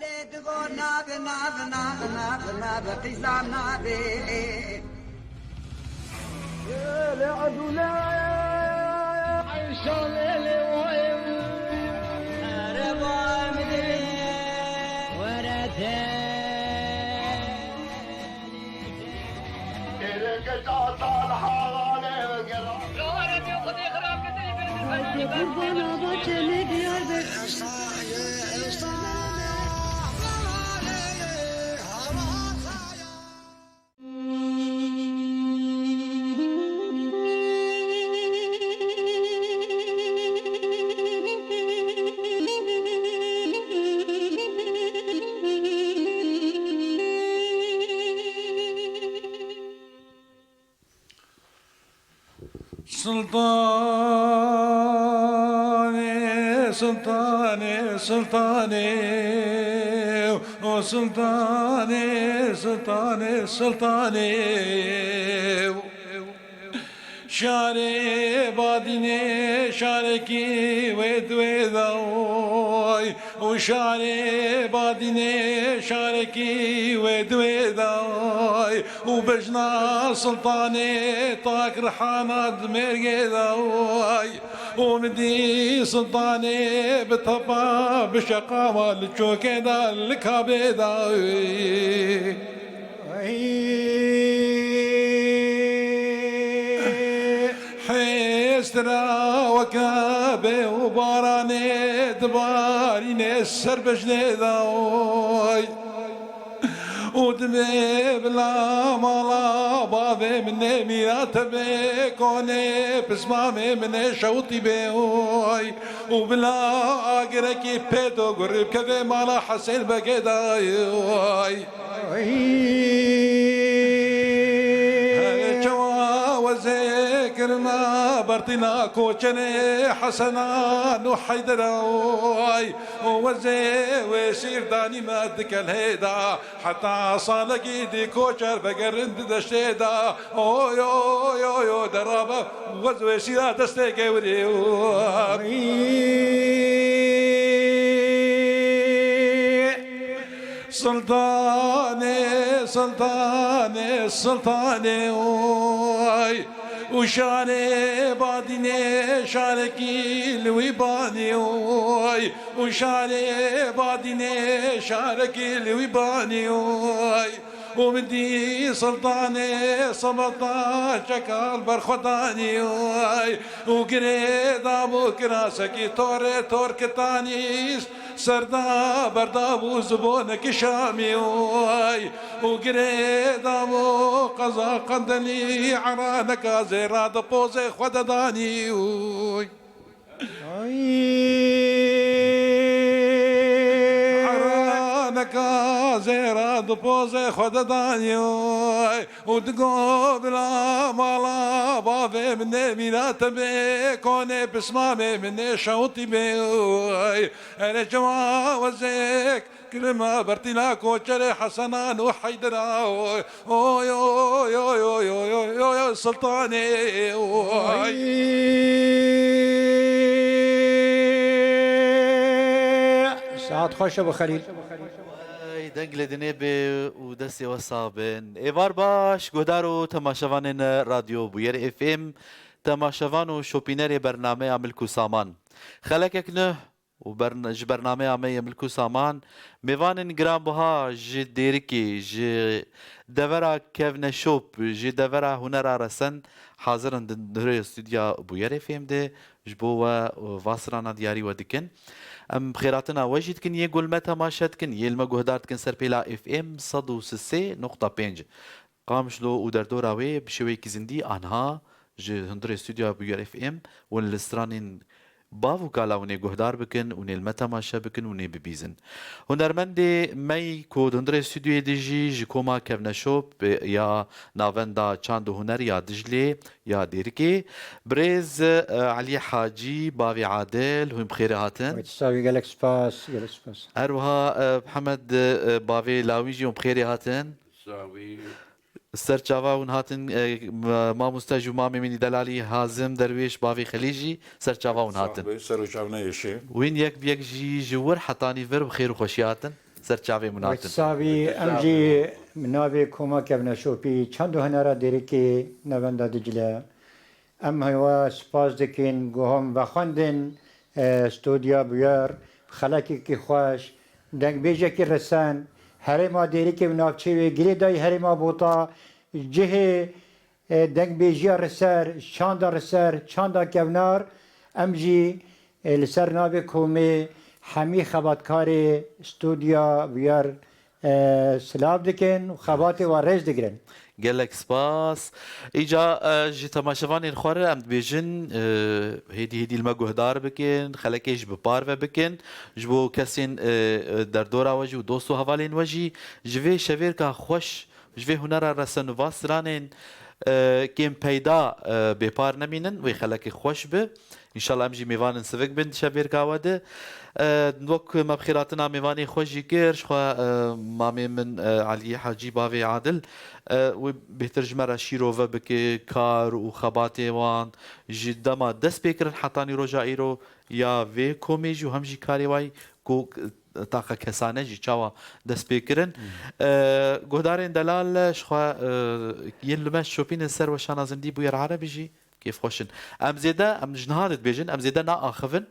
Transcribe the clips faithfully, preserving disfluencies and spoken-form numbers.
Lê digo nabe, nabe, nabe, nabe, nabe, qîza nabe. Qurbana Baçeli Diyarbekir. Sultanê, sultanê, sultanê, o sultanê, sultanê, sultanê. Şarê Badînê, şarekî wê di wê de oy. Û şarê Badînê, şarekî wê di wê de oy. Û bejna Sultanê tak rihana di mêrgê de oy. Û min dî Sultanê bi tepa, bi şeqama li çokê de, li kabê de oy. Hêstira weke bê û baranê dibarîne ser bejnê de oy. Û dibê bila mala bavê min ê mîra te bê konê pismamê min ê şewtî bê oy. Û bila agirekî pê do gurî bikeve mala Hesên Begê de oy. Çawa wezê kirina bertîna koçerê Hesena nû Heydera oy. Û wezê wê şîrdanî me dikel hêda. Heta salekî dî koçer vegerin di deştê de. Oy, oy, oy, oy, derabe wez wê şîra destê gewrê. Sultanê, sultanê, sultanê, oy. Û şarê Badînê, şarekî li wî banî, oy. Û şarê Badînê, şarekî li wî banî, oy. Û min dî Sultanê sebeta çeka li ber xwe danî, oy. Û girê dabû kirasekî torê tor kitanî. Serda berdabû zibonekî Şamî, oy. Û girê dabû qeza qendelî, eraneka zêra di pozê xwe de danî, oy. Ay. Eraneka zêra di pozê xwe de danî, oy. Û digo bila mala bavê min ê mîra te bê, konê pismamê min ê şewtî bê, oy. Erê çawa wezek kirina bertîna koçerê Hesena nû Heydera, oy. Oy, oy, oy, Sultanê, oy. Saet xweş e bi Xelîl. Ay, deng li dinê bê û destê we sax bin. Êvar baş, guhdar û temaşevanên Radyo Bûyer F M, temaşevan û şopînerê bernameya Milk û Saman. Xelekek nuh û bern-, ji bernameya me yê Milk û Saman, mêvanên giranbiha ji Dêrikê, ji devera Kevneşop, ji devera hunera resen hazir in di hundirê stûdya Bûyer F M de ji bo we, e, va strana diyarî we dikin. Em bi xêrhatina we jî dikin, yê ku li me temaşe dikin, yê li me guhdar dikin ser pêla F M sed û sê nokta pênc. Qamişlo û derdora wê bi şêweyekî zindî anha ji hundirê stûdyoya Bûyer F M hûn li stranên bav û kala hûn ê guhdar bikin, hûn ê li me temaşe bikin, hûn ê bibîzin. Hunermendê me yî ku di hundirê stûdyoyê de jî ji koma Kevneşop ya Navenda Çand û Huner ya Diclê ya Dêrikê, birêz, e, Elî Hacî, bavê Adil, hûn bi xêrê hatin. Wê tu sawî, gelek spas, gelek spas. Her wiha, e, Mihemed, e, bavê Lawî jî hûn bi xêrê hatin. Sawî. Serçava hûn hatin, e, ma-, mamoste jû mamê min î delalî Hazim Derwêş, bavê Xelî jî serçava hûn hatin. Sax be, ser û çav neyêşe. Wîn yek bi yek jî ji wir hetanî vir bi xêr û xweşî hatin. ser çavê min hatin. Wekî savî, em jî navê Koma Kevneşopî çend û hunera Dêrikê Navenda Dicle. Em hewa spas dikin, guhom vexwendin, e, stûdya bûyer, xelekekî xweş, dengbêjekî risen, herêma Dêrikê û navçê wê, girêdayî herêma Bota, cihê, e, dengbêjiya riser, çanda riser, çanda kevnar, em jî, e, li ser navê komê hemî xebatkarê stûdya bûyer, e, silav dikin û xebatê wan rêz digirin. Gelek spas. Îca, e, ji temaşevanên xwe re em dibêjin, e, hêdî hêdî li me guhdar bikin, xelekê ji bi parve bikin. Ji bo kesên, e, e, derdora we jî û dost û hevalên we jî ji vê şevêrka xweş, ji vê hunera resen û va stranên, e, kêm peyda, e, bêpar nemînin, wê xelekê xweş bi. Înşallah em jî mêvanên sivik bin di şevêrka we de. E, wek me bi xêrhatina mêvanê xwe jî kir, ji xwe, e, mamê min, e, Eliyê Hecî, bavê Adil, e, wê bêhtir ji me re şîrove bike, kar û xebatê wan ji dema dest pê kirin hetanî roja îro ya vê komê jî û hem jî karê wayî ku, e, taqa kesane jî çawa dest pê kirin. E, guhdarên delal, ji xwe, e, yên li me şopînin ser weşana zindî bûyer erebî jî kêfxweş in. Em zêde, em ji niha de dibêjin, em zêde naaxivin,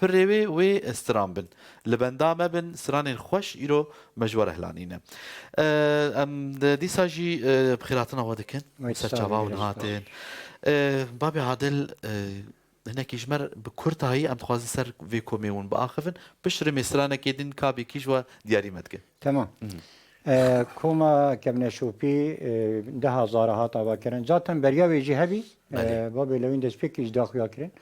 pirê wê, wê stran bin. Li benda me bin, stranên xweş îro me ji we re hilanîne. E, em de dîsa jî, e, bi xêrhatina we dikin. Wekî ser çava wan hatin. E, babê Adil, e, hinekî ji me re bi kurtayî em dixwazin ser vê komê hûn biaxivin. Piştre me stranekê din kabekî ji we diyarî me dike. Temam. Mhm. E, Koma Kevneşopî, e, du hazar hat avakirin. Zaten beriya wê jî hebî, e, Belê. Babê Lewîn destpêkî ji daxuya kirin.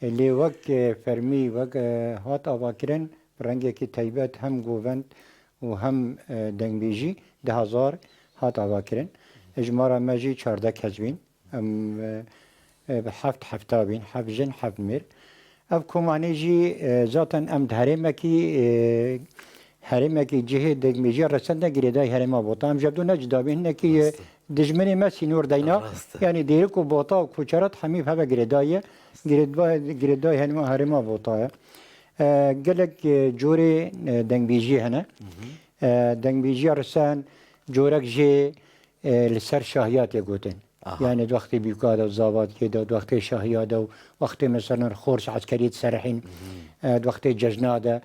E, lê wek, e, fermî, wek, e, hat avakirin, bi rengekî taybet hem govend û hem, e, dengbêjî du hazar hat avakirin. Ejmara me jî çardeh kes bîn. Em, e, e, bi heft hefta bîn, heft jin, heft mêr. Ev komanê jî, e, zaten em di herêmekî, e, herêmekî cihê dengbêjiya resen de girêdayî herêma Bota. Em ji hev du ne cuda bîn. Hinekî, e, Rast e. Dijminê me sînor deyna. Rast e. Yanî Dêrik û Bota û Koçerat hemî bi hev ve girêdayî ye. Girêdba-, girêdayî herêma, herêma Bota ye. E, gelek, e, corê, e, dengbêjiyê hene. Hı hı. E, dengbêjiya risen, corek jê, e, li ser şahiya tê gotin. Aha. Yani di wextê bîka de, zavatiyê de, di wextê şahiya de û wextê mesela xorç eskerî diserihîn, Mhm. e, di wextê cejna de,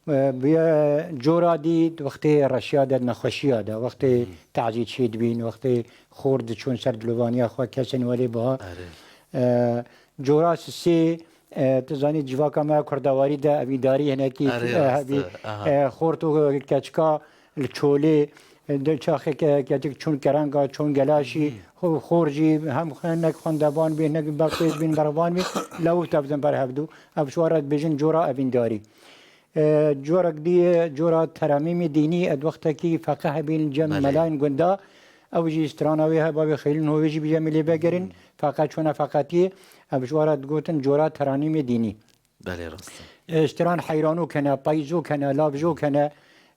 e, bi, e, cora dî di wextê reşiya de, nexweşiya de, wextê Mhm. tazî çê dibîn, wextê xor diçûn ser dilovaniya xwe, kesên welê biha. Erê. E, cora sisê, e, tu zanî civaka me ya kurdewarî de evîndarî hinekî, Erê, e, rast hebî, e. Aha. E, xort û keçika li çolê, e, de çaxê ke-, keçik çûn kerenga, çûn gelaşî, Hmm. xo-, xor jî hem xwe-, nek xwendevan bî, nek bextêj bîn, berxvan bî, lewif tevdin ber hevdû. Ev ji we re dibêjin cora evîndarî. E, corek dî, cora teramîmê dînî, ed wextekî feqe hebîn cem Belê. Melayên gunda, ew jî strana wê heba wê xêlin hovê jî bi cemî lê vegerin, Hmm. feqe çûne feqetiyê, ev ji we re digotin cora teranîmê dînî. Belê, rast e. E, stran heyranok hene, peyzok hene, lavjok hene,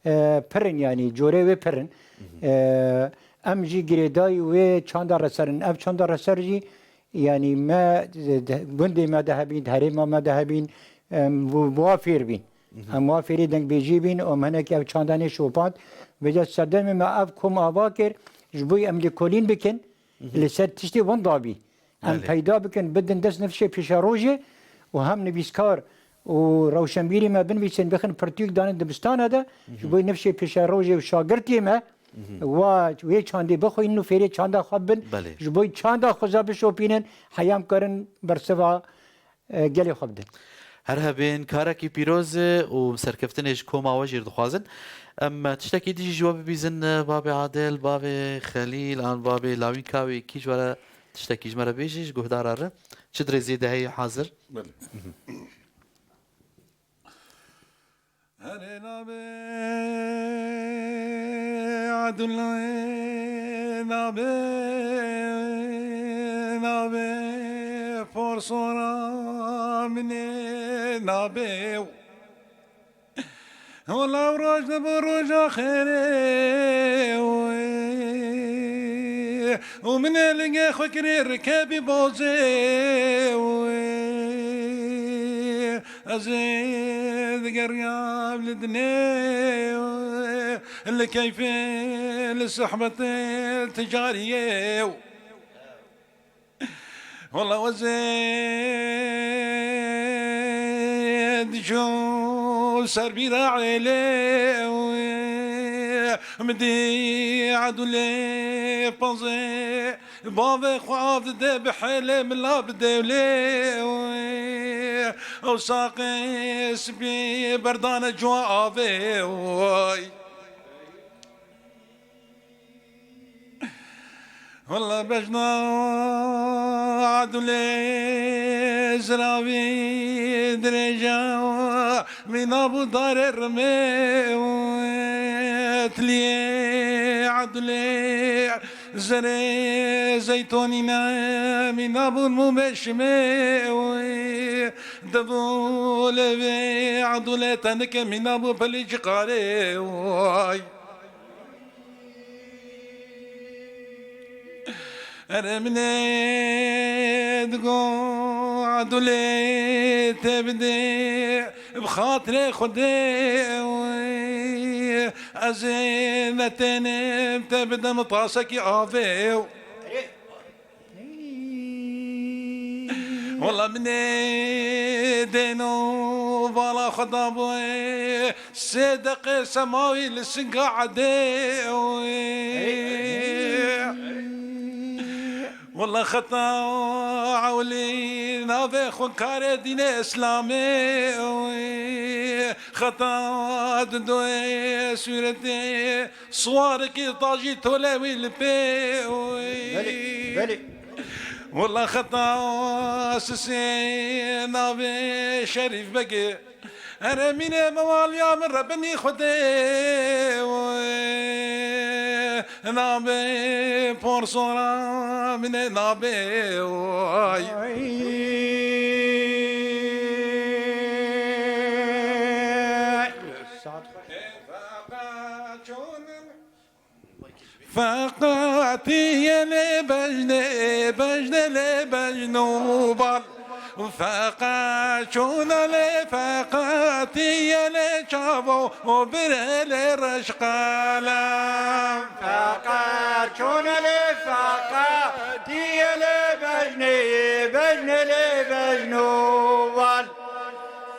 e, pir in, yanî corê wê pir in. Mhm. E, em jî girêdayî wê çanda reser in. Ev çanda reser jî, yanî me, de, gundê me de hebîn, herêma me de hebîn, em, bu, bu wa fêr bîn. Mhm. Em wa fêrê dengbêjî bîn, em hinekî ev çanda nê şopand. Vêca serdemê me ev kom ava kir, ji bo em lêkolîn bikin, Mhm. li ser tiştê winda bî. Em Belê. peyda bikin, bidin dest nifşê pêşerojê û hem nivîskar û rewşenbîrê me binivîsin, bixin pirtûk danin dibistana de, ji Mhm. bo nifşê pêşerojê û şagirtê me Mhm. wa wê çandê bixwînin û fêrê çanda xwe bin, Belê. ji bo çanda xwe za bişopînin, heya em karin bersiva, e, gelê xwe bidin. Her hebên karekî pîroz e û serkeftinê ji koma we jî dixwazin. Em tiştekî dijî ji we bibîzin, babê Adil, bavê Xelîl an babê Lawîn ka wê kî ji we re tiştekî ji me re bêjî, ji guhdara re. Çi dirêzî de heye hazir? Belê. Herê nabê Adulê nabê, nabê forsora minê nabê. Wela roj de bi roja xêrê wê. Û min ê lingê xwe kirê rikebî bozê wê. Ez ê digeriyam li dinê wê. Li keyfê, li sohbetê ticariyê. Wela wezê diçû ser bîra êlê. Min dî Edûlê pezê bavê xwe av dide bi hêlê mila bi dewlê. Ew saqê spî berdane cuwa avê. Way. Wela bejna Edûlê ziravî dirêja mîna bû darê rimê. Tiliyê Edûlê zerê zeytonîne mîna bûn mûmê şimê. Devûlê vê Edûlê tenike mîna bû pelî ciqarê. Way. Erê min ê digo Edûlê tê bidê bi xatirê Xwedê. Ez ê netênim tê bidim tasekî avê. Wela min ê dêno vala xwe dabû sê deqê semawî li singa edê. Wela xeta ewlî navê xwe karê dînê Îslamê. Xeta didoyê sûretê siwarekî tajî tolê wî li pê. Belê, belê. Wela xeta sisê navê Şerîf Begê. Erê mînê mewaliya min rebinî Xwedê. Nabê porsora min ê nabê. Ay. Feqetî yê lê bejnê, bejnê lê bejn û bal. Feqet çûna lê feqetî yê lê çavo û birê lê reşqelem. Feqet çûna lê feqetî yê lê bejnê, bejnê lê bejn û bal.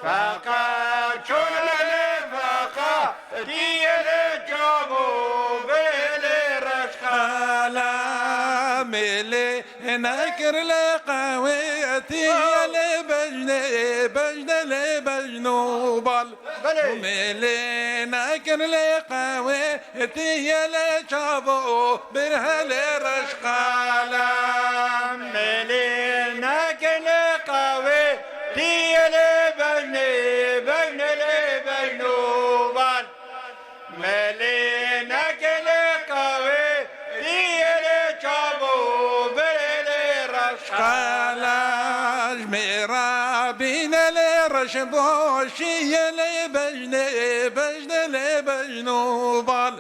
Feqet çûna lê feqetî yê lê çavo bê lê reşqelem. Mêlê nekir lê qewêtî yê lê bejnê, bejnê lê bejn û bal. Belê. Mêlê nekir lê qewêtî yê lê çavo birê lê reşqelem. Mêlê nekir lê qewêtî yê lê bejnê, bejnê lê bejn û bal. Mêlê nekir lê qewêtî yê lê çavo birê lê reşqelem. Ji mêra bîne lê reş boşî yê lê bejnê, bejnê lê bejn û bal.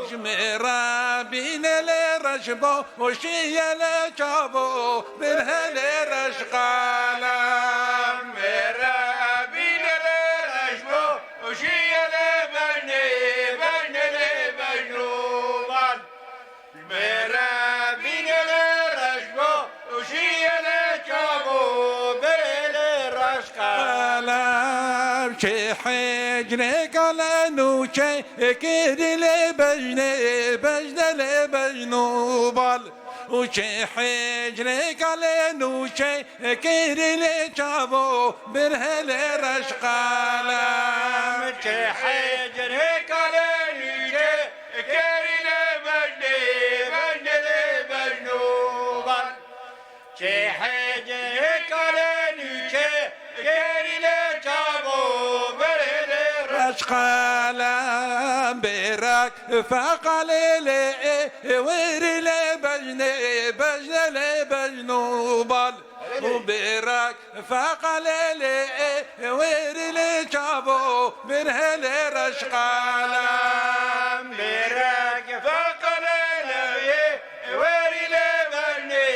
Ji mêra bîne lê reş boşî yê lê çavo birê lê reşqelem. Mêra bîne lê reş bo Û şîye lê bejnê, bejnê lê bejn û bal. Ji mêre bîne lê reş bo, û şîye lê çavo, bê lê reş qelem. Çê hicrê kale nûçe, kirî lê bejnê, bejne lê bejn û bal. Û çê hicrê kale nûçe, Kirî lê çavo, birê lê reş qelem. Çê hicrê kale nûçe, kirî lê bejnê, bejnê lê bejn û bal. Çê hicrê kale nûçe, kirî lê çavo, birê lê reş qelem. Bêrek feqelê lê ê, wêrî lê bejnê, bejne lê bejn û bal. Û bêrek feqelê lê ê, wêrî lê çavo, birê lê reş qelem. Bêrek feqelê lê ê, wêrî lê bejnê,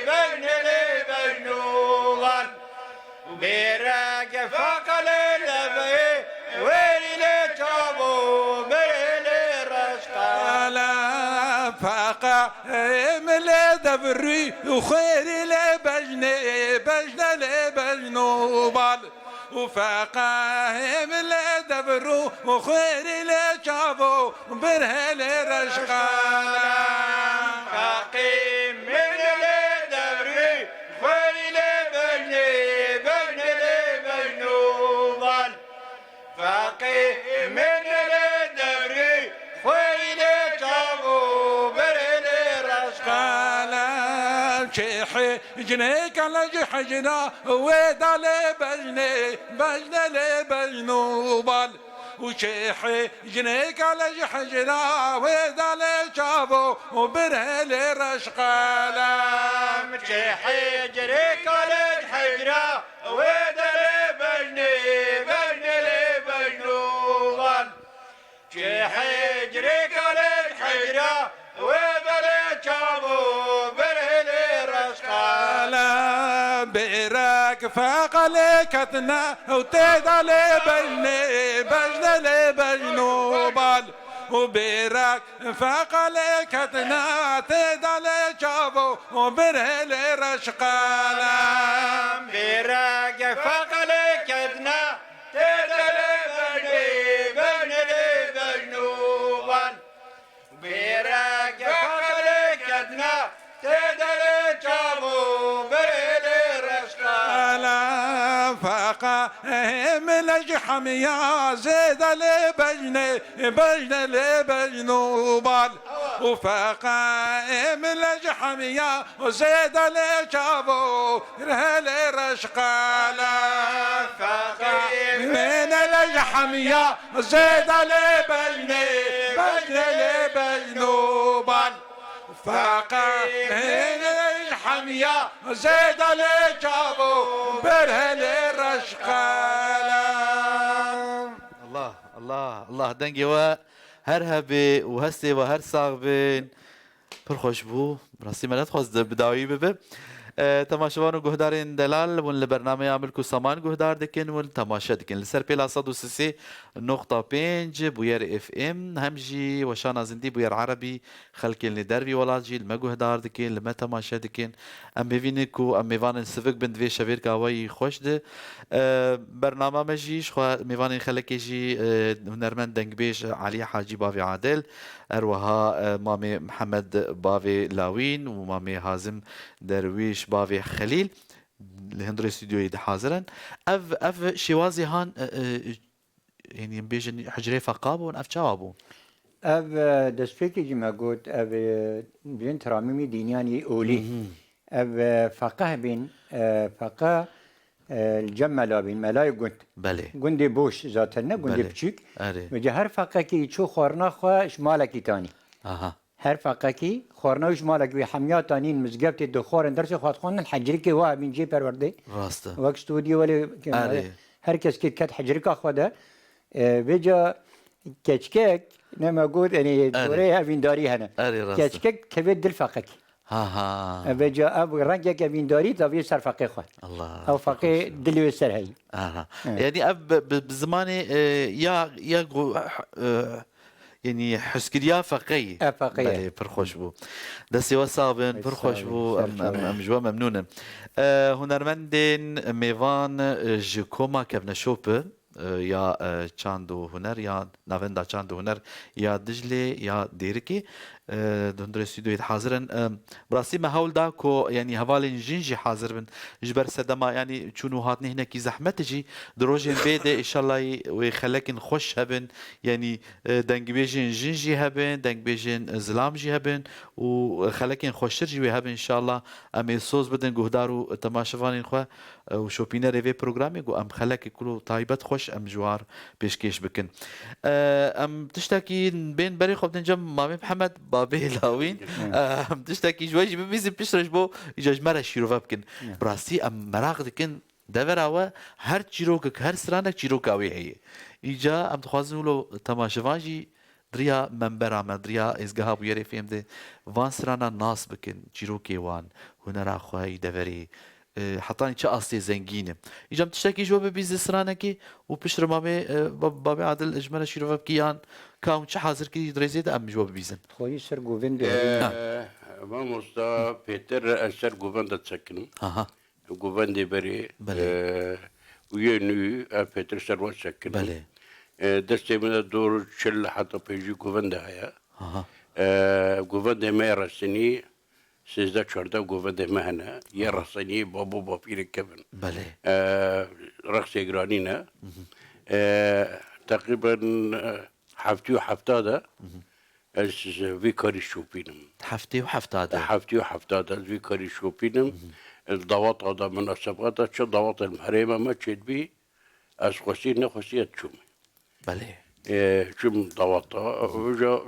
bejne lê bejn û bal. Bêrek feqelê lê ê, wêrî lê çavo, bê lê reş Feqe em lê devrî û xêrî lê bejnê, bejne lê bejn û bal. Û feqe em lê devrû û xêrî lê çavo, birhe lê reşqalam. Feqî min lê devrî, xêrî lê bejnê, bejne lê bejn û bal. Feqî min lê devrî, xêrî lê çavo, birhe lê reşqalam. Çê hicrê kale ji hicra wê da lê bejnê, bejne lê bejn û bal. Û çê hicrê kale ji hicra wê da lê çavo, birhe lê reşqalam. Çê hicrê kale ji hicra wê da lê bejnê, bejne lê bejn û bal. Çê hicrê kale ji hicra wê da lê çavo, birhe lê reşqalam. Bêrek feqe lê ketine û tê da lê bejnê, bejne lê bejn û bal. Û bêrek feqe lê ketine, tê da lê çavo, birhe lê reşqalam. Bêrek feqe lê ketine, tê da lê bejnê, bejne lê bejn û bal. Bêrek feqe lê ketine, tê da lê çavo, birhe lê reşqalam. Feqe em lê ji hemiya zêde lê bejnê, bejne lê bejn û bal. Û feqe em lê ji hemiya zêde lê çavo, birhe lê reşqalam. Feqe em lê ji hemiya zêde lê bejnê, bejne lê bejn û bal. Feqe em lê ji hemiya zêde lê çavo, birhe lê reşqalam. Allah, Allah, Allah dengê we her hebe û hestê we her sax bin. Pir xweş bû. Rastî me nedixwest bi dawî bibe. E, temaşevan û guhdarên delal, hûn li bernameya Milk û Saman guhdar dikin, hûn temaşe dikin. Li ser pêla sed û sê noqta pênc Bûyer F M, hem jî weşana zindî Bûyer Erebî, xelkên li dervî welat jî li me guhdar dikin, li me temaşe dikin. Em bivînin ku em mêvanên sivik bin di vê şevêrka we yî xweş de. E, bernama me jî ji xwe mêvanên xelekê jî, e, hunermend dengbêj Elî Hacî bavê Adil, her wiha, e, mamê Mihemed bavê Lawîn û mamê Hazim Derwîş bavê Xelîl li hundirê stûdyoyê de hazir in. Ev, ev şêwazê han, e, e, yanî em bêjin hicrê feqa bûn, ev çawa bû? Ev, e, destpêkê jî me got, ev, e, bêjin teramîmî dînyanî olî. Mhm. Ev, e, feqeh bîn, e, feqeh, e, li cem mela bîn, melayê gund. Belê. Gundê boş zaten ne, gundê Belê. biçûk. Erê. Vêca her feqekî çû xwarina xwe ji malekî tanî. Aha. Her feqekî xwarina wî ji malekî wî hemiya tanîn mizgeftê dixwarin dersê xwe dixwandin, hecrikê wa hebîn cihê perwerdê. Rast e. Wek stûdyo welê Erê. her kes kê ket hecrika xwe de. E, vêca keçkek, ne me got, yanî Erê. doreyê evîndarî hene. Erê, rast e. Keçkek kevê dil feqekî. Ha, ha. E, vêca ev rengek evîndarî davê ser feqê xwe. Allah, Ew feqê dilê wê ser heyî. Aha. Evet. Yanî ev bi, bi, bi zimanê, e, ya, ya go-, e, yanî heskiriya feqeyî. E, feqeyî. Belê, pir xweş bû. Destê we sax bin, Ay, pir xweş sağ olun, bû. Em, ser em, çawa. em ji we memnûn in. E, hunermendên mêvan, e, ji koma Kevneşopi, e, ya, e, çand û huner, ya Navenda Çand û Huner ya Diclê ya Dêrikê, e, di hundirê stûdyoyê de hazir in. E, bi rastî me hewl da ku, yanî hevalên jin jî hazir bin. Ji ber sedema, yanî çûn û hatinê hinekî zehmet e jî, di rojên bê de, înşallah, wê xelekên xweş hebin, yanî, e, dengbêjên jin jî hebin, dengbêjên zilam jî hebin û xelekên xweştir jî wê hebin, înşallah. Em ê soz bidin guhdar û temaşevanên xwe, e, û şopînerê vê programê ku em xelekê kul û taybet xweş em ji war pêşkêş bikin. E, em tiştekî bên berê xwe bidin cem Mamê Mihemed, Babê Lawîn. Hı. E, em tiştekî ji we jî bibîzin piştre ji bo îca ji me re şîrove bikin. Hı. Bi rastî em meraq dikin, devera we her çîrokek, her stranek çîroka wê heye. Îca em dixwazin wilo temaşevan jî di riya membera me, di riya êzgeha Bûyerê F M de van strana nas bikin, çîrokê wan, hunera xwe yî deverê, e, hetanî çi astê zengîn e. Îca em tiştekî ji we bibîzin stranekî û piştre mamê, e, ba-, babê Adil ji me re şîrove bikî yan ka hûn çi hazir kirî di rêzê de em ji we bibîzin. Xwedî ser govendê Ee, Ha. Mamosta Pêtir, ez ser govenda disekinim. Aha. Govendê berê, Belê. e, û yê nû, ev Pêtir ser we disekinim. Belê. E, destê min de dor çil heta pêncî govende heye. Aha. E, govendê me yê resenî, sêzdeh çardeh govendê me hene. Yê resenî babo bapîrê kevin. Belê. E, rexsê giranî ne. E, teqrîben, e, heftê û hefta de ez vî karî şopînim. Heftê û hefta de. Heftê û hefta de ez vî karî şopînim. Dawata de, minasebata çi dawatên herêma me çêdibî, ez xwesî nexwesî ez çûm. Belê. E, çûm dawata, uca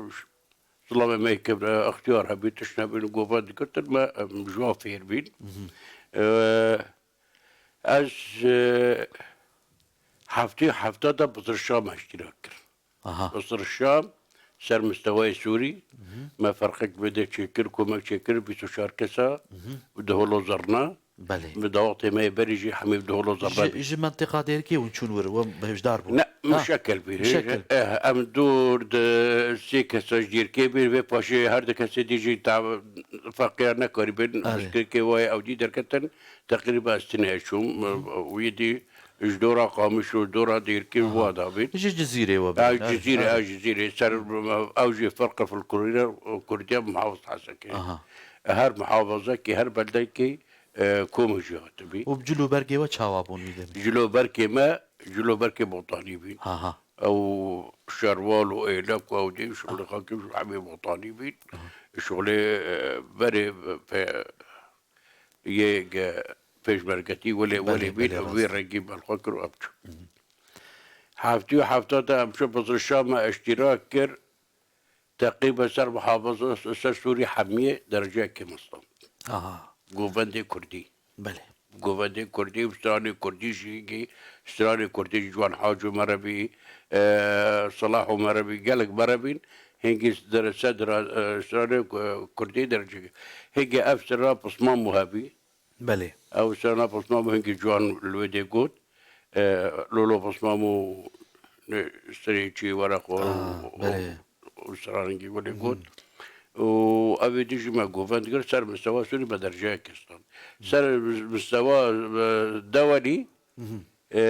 silavê me kevre, extiyar hebî, tişt nebîn, govend girtin me, em, ji wan fêr bîn. E, ez, e, heftê û hefta de bizirşa me îştirak kir. Aha. Bizirşa ser mistewayê Sûrî, me ferqek bide çêkir, komek çêkir, bîst û çar kesa, bi diholo zerna. Belê. Bi dawatê me yê berî jî hemî bi diholo zerna Ji, bî. ji mentiqa Dêrikê hûn çûn wir, we beşdar bûn? Ne, Ha. muşekel bî. Muşekel. Eh, em dor di sê kesa ji Dêrikê bî, vê paşê her di kesê dî jî ta-, feqiya nekarîbin. Erê. Pirsgirêkê wayê ew dî derketin, teqrîben ez tine çûm. Wî dî ji dora Qamiş û dora Dêrikê Aha. wa da bîn. Ji Cizîrê we Ya bûn, erê, Cizîrê, erê. ya Cizîrê. Ser ew jî ferqe fil kurîre, Kurdiya muhafiz Hesekê. Aha. Her muhafizekê, her beldekê e, komê jî hatibî. Û bi cil û bergê we çawa bûn wî demê? Cil û bergê me, cil û bergê botanî bîn. Ha, ha. Ew şerwal û êlek û ew dî şixulê xakî ji hemî botanî bîn. Aha. Şixulê, e, berê, e, pe-, yê ge-, pêşmergetî welê, Belê, welê bîn, belê, ew vê rast. rengî belxwe kir û ev çû. Hı hı. Heftê û hefta de em çû bizirşa me îştîrak kir. Teqrîben ser muhafaza, ser Sûrî hemiyê dereceyekê me stand. Aha. Govendê Kurdî. Belê. Govendê Kurdî û stranê Kurdî jî hingî, stranê Kurdî jî Ciwan Haco me re bî, e, Silaho me re bî, gelek me re bîn, hingî dere-, ser dira-, e, stranê, e, Kurdî dereceyekê. Hingî ev sira Pismamû hebî. Belê. Ew sirana Pismamû hingî ciwan li wê dê got. E, Lolo Pismamû, ne, serê çî were xwe Ah, û, belê. û, û sirana hingî welê got. Û ev ê dî jî me govend kir, ser mistewa Sûrî me dereceyekê stand. Ser mistewa, e, dewelî, e,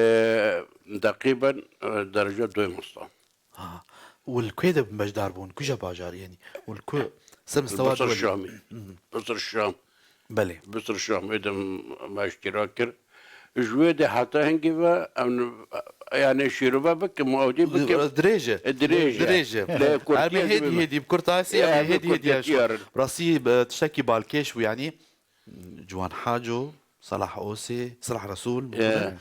teqrîben, e, derece doyê me stand. Ha. Û li ku de beşdar bûn? Kuja bajarî, yanî? Û li ku? Ser mistewa Bisir dewelî? Şamî. Hı hı. Bisir Şam. Belê. Bisir Şam. Êdî me îştîrak kir. Ji wê de heta hingî ve, em, yanî şîrove bikim, ew dî bikim. Dirêj e. E, dirêj e. Dirêj e. Lê kurtiye Em ê hêdî hêdî, bi kurtasî, em ê hêdî hêdî. Rastî, e, tiştekî balkêş bû, yanî. Ciwan Haco, Salah Osê, Salah Resûl, Eh.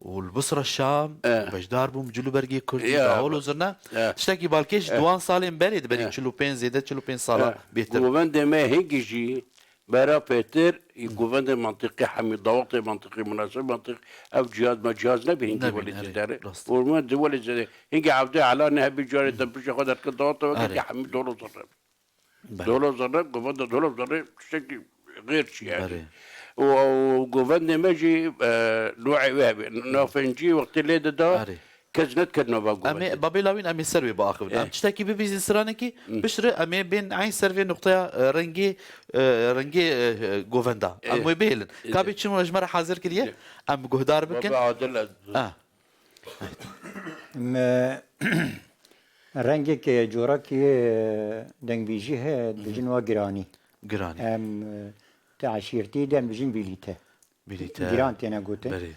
û li Bisra Şam Eh. beşdar bûn, cil û bergê Kurdî, Ya, dahol û zirna. Eh. Tiştekî balkêş Eh. di wan salên berê, di berî Eh. çil û pênc, zêde çil û pênc sala Eh. bêtir. Govendê me hingî jî bera pêtir, ê govendê mentiqî hemî, dawetê mentiqî, munasib mentiq, ev cihaz me cihaz nebî hingî Nebîn, welê erê, zêde re. rast. Û me di welê zêde. Hingî evdê ela ne hebî carê te pişê xwe derke dawete we Erê. hingî hemî dolo zirre. Belê. Dolo zerre, govenda dolo zerre tiştekî xêr çi yani. Belê. Û, û govendê me jî, e, noê wê hebe. Nafencî wextê lê dida, Erê. kes nedikir nava Em ê, govendê. Babê Lawîn, em ê ser wê biaxivin. Eh. Em tiştekî bibîzin stranekî, Hmm. piştre em ê bên eyn ser vê nuqteya, e, rengê, e, rengê, e, govenda. Em Eh. wê bihêlin. Eh. Kabê çi ji me re hazir kiriye, Eh. em guhdar bikin. Baba Adil ez Ah. Me rengek corakî dengbêjî heye, dibêjin wa giranî. Giranî. Em, e, ti eşîrtî de em bijin bîlîte. Bîlîte. Giran têne gotin. Belê.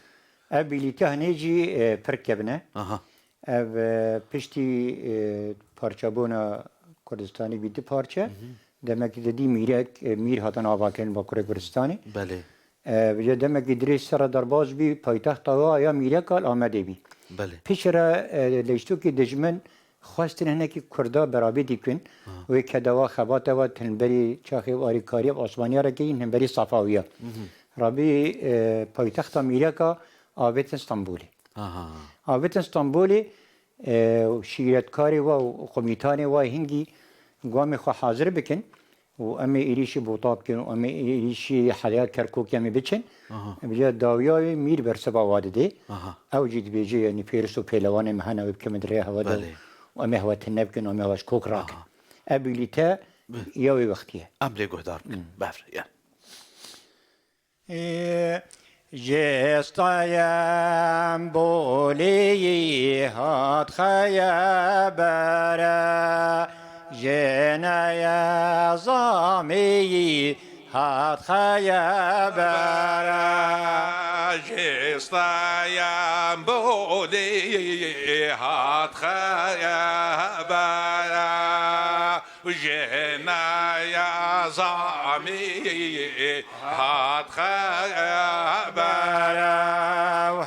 Ev bîlîte hinê jî, e, pir kevin e. Aha. Ev, e, piştî, e, parçebûna Kurdistanê bî du parçe. Hı hı. Demekî di dî mîrek, e, mîr hatin avakirin Bakurê Kurdistanê. Belê. E, vêca demekî dirêj serre derbas bî, paytexta wa ya mîreka li Amedê bî. Belê. Piştre, e, leştokî dijmin xwestin hinekî Kurda berabî dikin. Ha. Wê kedewa xebata we himberî çaxê û arîkariya bi osmaniya re kirîn himberî Sefawî ya. Hı hı. Rabî, e, paytexta mîreka avêtin Stenbolê. Aha. Avêtin Stenbolê, e, şîretkarê we û komîtanê we hingî guamê xwe hazir bikin. û em ê êrîşî Bota bikin û em ê êrîşî Heliya Kerkûkê em ê biçin. Aha. Em vêca dawiya wê mîr bersiva wa didê. Aha. Ew jî dibêje, yanî pêris û pêlewanê me hene, wê bikin min rê hewa de Belê. û em ê hewa tune bikin û em ê hewa ji kok rakin. Aha. Ev bîlîte Bi- ya wê wextî ye. Em lê guhdar bikin. Hmm. Bevriya. Ji Stenbolî hat xebere, ji Neyezamî hat xebere. Ji Stenbolî hat xebere, ji Neyezamî hat xebere.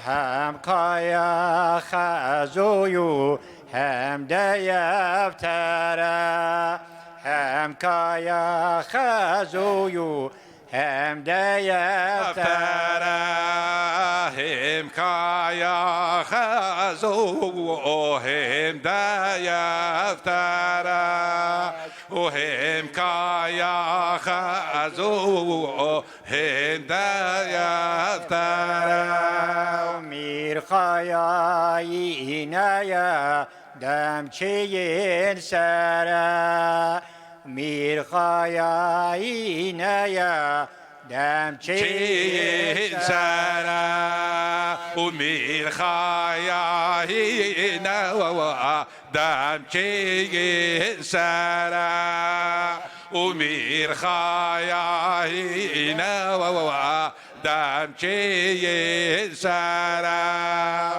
Hem Kaya Xezoyû hem Deyevtere, hem Kaya Xezoyû hem Deyevtere. Hem Kaya Xezo hem Deyevtere. û hem Kaya Xezo û hem Deyevtere. Mîr Xayayî neye demçiyên sere, Mîr Xayayî neye demçiyên sere û Mîr Xayayî neye demçiyên sere û Mîr Xayayî neye demçiyên sere.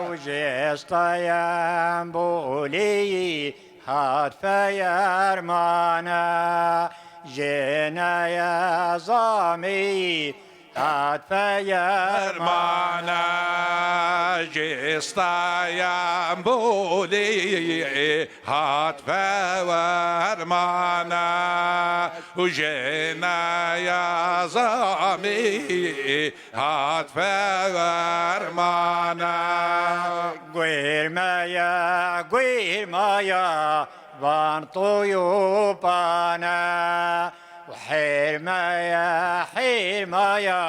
Û ji Stenbolî hat fermane, ji Neyezamî hat fermane, ji Stenbolî hat fermane û ji Neyezamî hat fermane. Guêrmeye, guêrmeye, van toyopane. Hêrmeye, hêrmeye,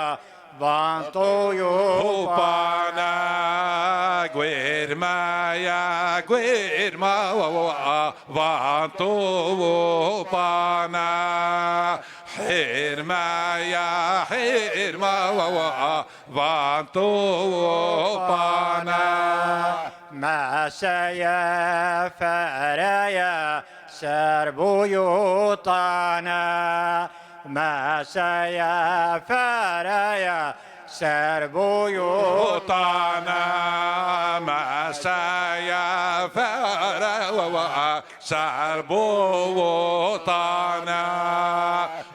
van toyopane. Guêrmeye, guêrmeye, van toyopane. Hêrmeye, hêrmeye, van topane. Meseye fereye ser boyotane. Meseye fereye ser boyotane. Meseye fereye ser botane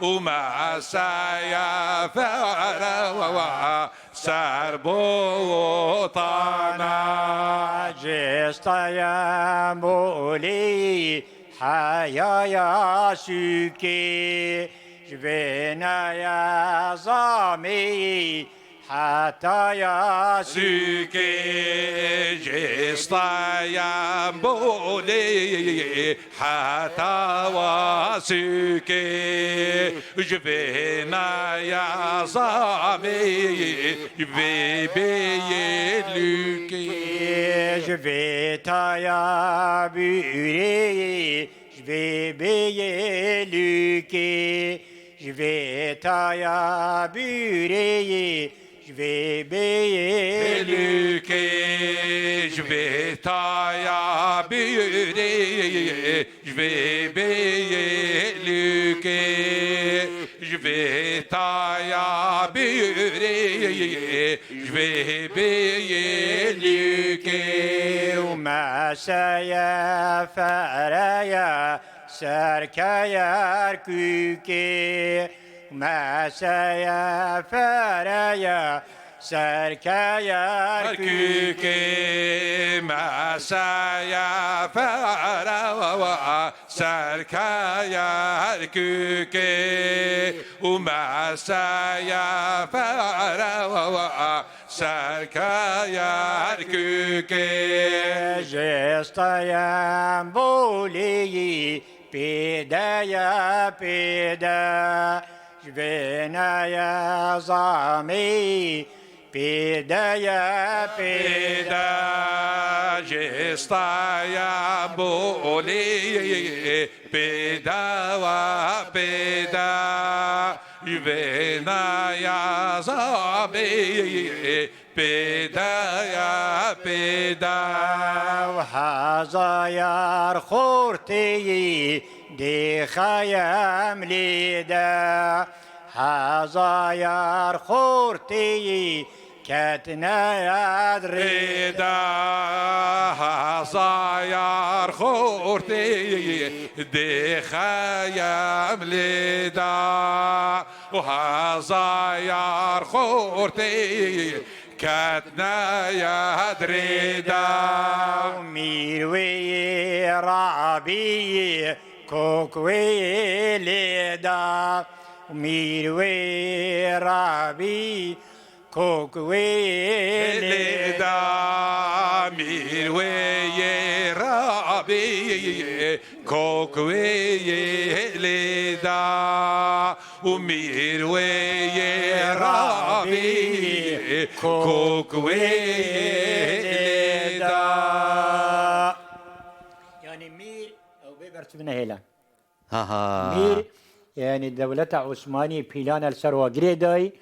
û meseye fere ser botane. Ji Stenbolî heyaya sûkê, ji vê neye zamê Heta ya sûkê, ji Stenbolê heta wa sûkê, ji vê naya zamê, ji vê bêyê lûkê, ji vê taya bûrê, ji vê bêyê lûkê, ji vê taya bûrê, ji vê bêyê lûkê, ji vê taya bûrê, ji vê bêyê lûkê, ji vê taya bûrê, ji vê bêyê lûkê û meseye fereye ser Keyerkûkê, meseye fereye ser Keyerkûkê, meseye fereye ser Keyerkûkê û meseye fereye ser Keyerkûkê. Ji Stenbolê Pêdeye pêde, ji vê neye zamê, pêdeye pêde, ji staya bolê, pêde we pêde, ji vê neye zamê, pêdeye pêde, hezayar xorteyî dêxeyem lê de. Hezayar xorteyî ketine edrê de. Hezayar xorteyî dêxeyem lê de. Hezayar xorteyî ketine edrê de. Mîr wê rabî kok wê lê da. Mîr wê rabî kok wê lê da. Mîr wê rabî kok wê lê da. Û mîr wê yê rabî kok wê lê da. Yanî mîr ew bê berçiv nehêlan. Ha ha. Mîr, yanî dewleta Osmanî pîlan el ser wa girê dayî,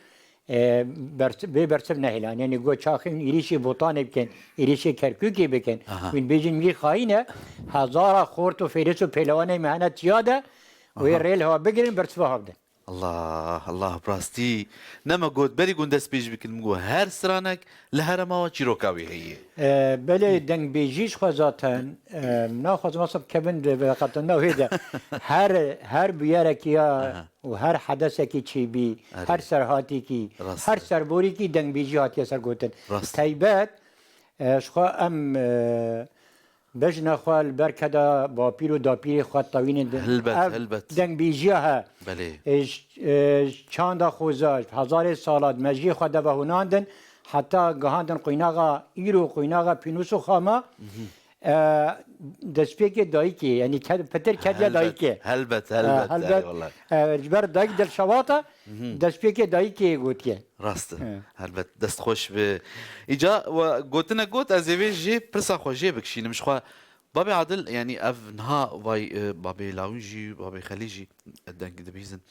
e, berç-, bê berçiv nehêlan. Yanî got çaxin êrîşî Botanê bikin, êrîşî Kerkûkê bikin. Aha. Wîn bêjin mîr xayîn e, hezara xort û fêris û pêlewanê me hene tiya de, wê Aha. rê li hewa bigirin, berçiva hewa bidin. Allah, Allah, bi rastî. Ne me got, berî ku dest pêş bikin, min got, her stranek li herêma we çîroka wî heye. E, belê, dengbêjî ji xwe zaten, e, naxwazim asab kevin de veqetin navê de. Her, her bûyerekî ya Aha. û her hedesekî çêbî, Erê. her serhatîkî, Rast her e. serborîkî dengbêjî hatiye ser gotin. Rast e. Taybet, e, ji xwe em, e, Bejna xwe li ber keda bapîr û dapîrê xwe tewînin di. Helbet, Ev helbet. dengbêjiya he. Belê. E, ji, e, ji çanda xweza, ji hezarê sala di mejiyê xwe de ve hûnandin, heta gihandin quynaxa îro, quynaxa pînûs û xama, e, destpêkê dayikê, yanî ked-, pitir kediya Helbet, dayikê. helbet, E, helbet, helbet. erê wele. E, ji ber dayik dilşewat e, Mhm. destpêkê dayikê gotiye. Rast e. He. Helbet, dest xweş be. Îca we gotine got, ez ê vê jê pirsa xwe jê bikişînim. Ji xwe, Babê Adil, yanî ev niha vay, e, Babê Lawîn jî, Babê Xelîl jî deng dibîzin.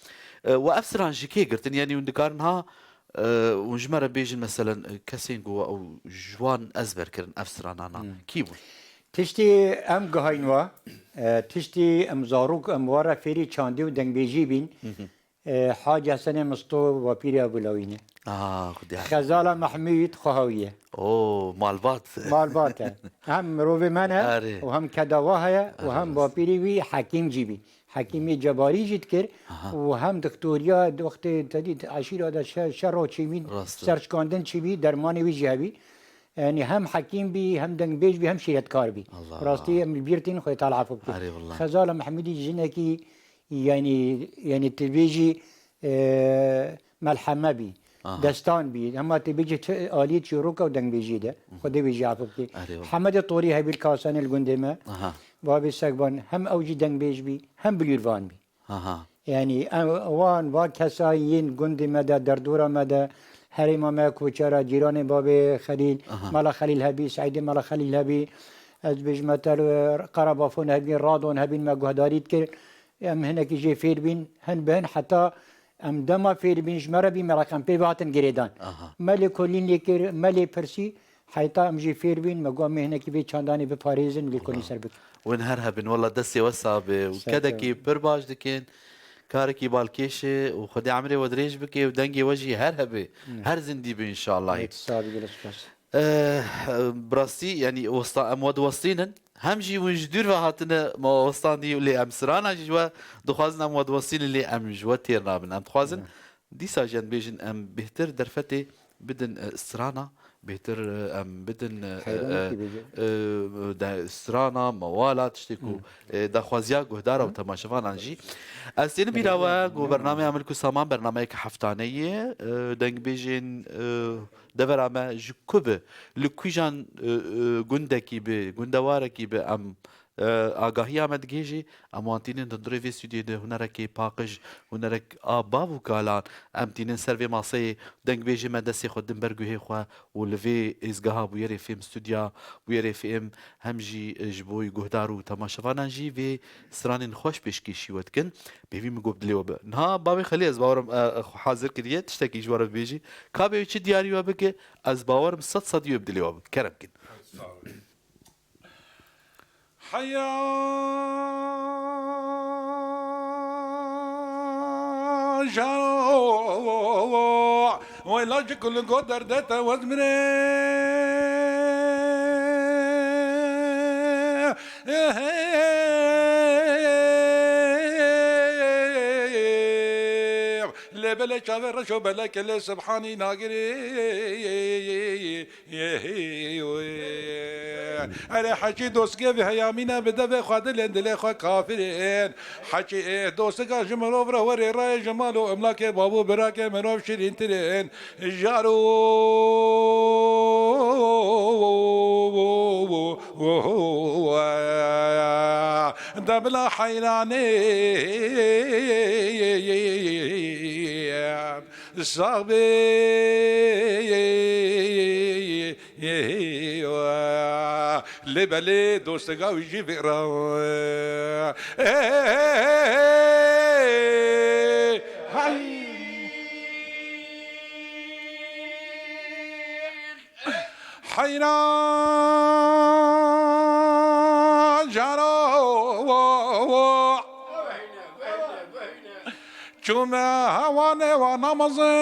E, we ev stran ji kê girtin? Yanî hûn dikarin niha, e, hûn ji me re bêjin, meselen, e, kesên ku ew ji wan ezber kirin ev stranana. Hmm. Kî bûn? Tiştî em gihayîn we, e, tiştî em zarok em we re fêrî çandî û dengbêjî bîn. Mhm. E, Hacî Hesenê Misto, bapîrê Ebû Lawîn e. Ah, Xwedê Xezala Mehmûd Xwehawiye. Oo, malbat. Malbat e. Hem mirovê me ne Erê. û hem keda wa heye û Erê, hem rast. bapîrê wî hekîm jî bî. Hekîmê cebarî jî dikir Aha. û hem dixtoriya di wextê te dît eşîra de şe-, şero çêbî, Rast e. serşkandin çêbî, dermanê wî jî hebî. Yanî hem hekîm bî, hem dengbêj bî, hem şîretkar bî. Allah. Rastî em li bîr tînin, Xwedê Teala efû bike. Erê wallah. Xezala Mehmûdî jinekî, yanî, yanî tu bêjî, e, melheme bî, Aha. destan bî. Hema tu bêjî çi alî çîroka û dengbêjî de. Mhm. Xwedê wî jî efû bike. Erê wallah. Hemedê Torî hebî li Kasanê li gundê me. Aha. Babê Sekban hem ew jî dengbêj bî, hem bilûrvan bî. Aha. Yanî, em, wan, va kesayî yên gundê me de, derdora me de, herêma me, koçera, cîranê babê Xelîl, Aha. Mela Xelîl hebî, Seîdê Mela Xelîl hebî, ez dibêjime te li Qerebafon hebî, Radon hebîn me guhdarî dikir. Em hinekî jê fêr bîn, hin bi hin heta em dema fêr bîn, ji me re bî, me re em pê ve hatin girêdan. Aha. Me lêkolîn lê kir, me lê pirsî, Heta em jî fêr bîn, me got, em ê hinekî vê çandanê biparêzin, lêkolîn ser bikin. Win her hebin, wela destê we sax be û Sağ ol. kedekî pir baş dikin, karekî balkêş e û Xwedê emrê we dirêj bike û dengê we jî her hebe, Hmm. her zindî be înşallah. Evet, sağ ol, gelek spas. Eh, bi rastî, yanî westa-, em we diwestînin. Hem jî win ji dûr ve hatine me westandî lê em strana jî ji we dixwazin em we diwestînin lê em ji we têr nabin. Em dixwazin Hmm. Dîsa jî em bêjin, em bêhtir derfetê bidin, e, strana, bêhtir, e, em bidin, e, Heyranî e, kî bêje? e, de, strana, mewala, tiştê ku, Hmm. e, daxwaziya guhdara û temaşevanan jî. Ez tênim bîra we ku bernameya Milk û Saman bernameyeke heftaneyî ye, e, dengbêjên, e, devera me ji ku bi, li kîjan, e, e, gundekî bi, gundewarekî bi em e, agahiya me digihêjî, em wan tînin hundirê vê stûdyoyê de hunerekê paqij, hunerek a bav û kalan. Em tînin ser vê maseyê, dengbêjê me destê xwe din ber guhê xwe û li vê êzgeha bûyerê fêm stûdya, bûyerê fêm hem jî, e, ji bo guhdar û temaşevanan jî vê stranên xweş pêşkêşî we dikin. Pêvî min got bi dilê we be. Niha bavê Xelî ez bawerim, e, e, xwe hazir kiriye, tiştekî ji we re bibêjî. Ka bê wî çi diyarî we bike, ez bawerim sed sedî wê bi dilê we be. Kerem kin. Sağ olun. Heya jaro, wê lacik li go derde te wez mire. Lê belê çavê reş û belekê lê Subhanî nagirê. Erê heçî dostgê vî heyamîne bi devê xwe dilên dilê xwe kafirên. Heçî, ê, dostika ji mirov re werê rayê ji mal û emlakê bav û birakê mirov şirîntirin. Jaro de bila heyranê sax bê. Lê belê dostega wî jî vêra. Hey! Heyran caro. Çûme hewanê wa namazê.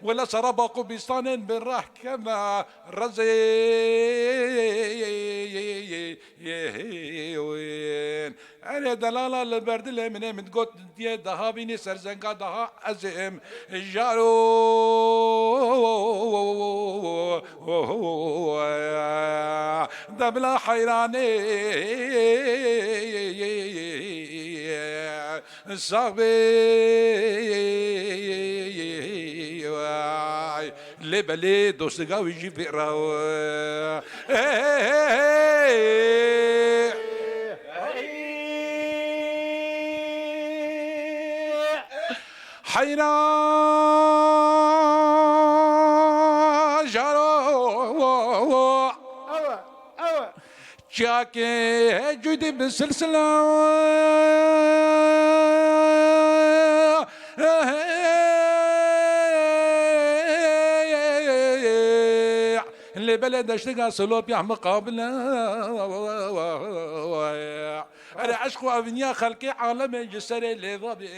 Wele sera baq û bîstanên bi reh keme rezê. Erê delala li ber dilê min ê min got, diyê daha bînî serzenga daha ez êm jaro. De bila heyranê sax bê. Lê belê dostiga wî jî vê ra. Heyran jaro. Ewe, ewe. Çiyakê cûdî bi silsila. Lê belê deştiga silopya miqabile. Erê eşq û eviniya xelkê alemê ji serê lêva bê.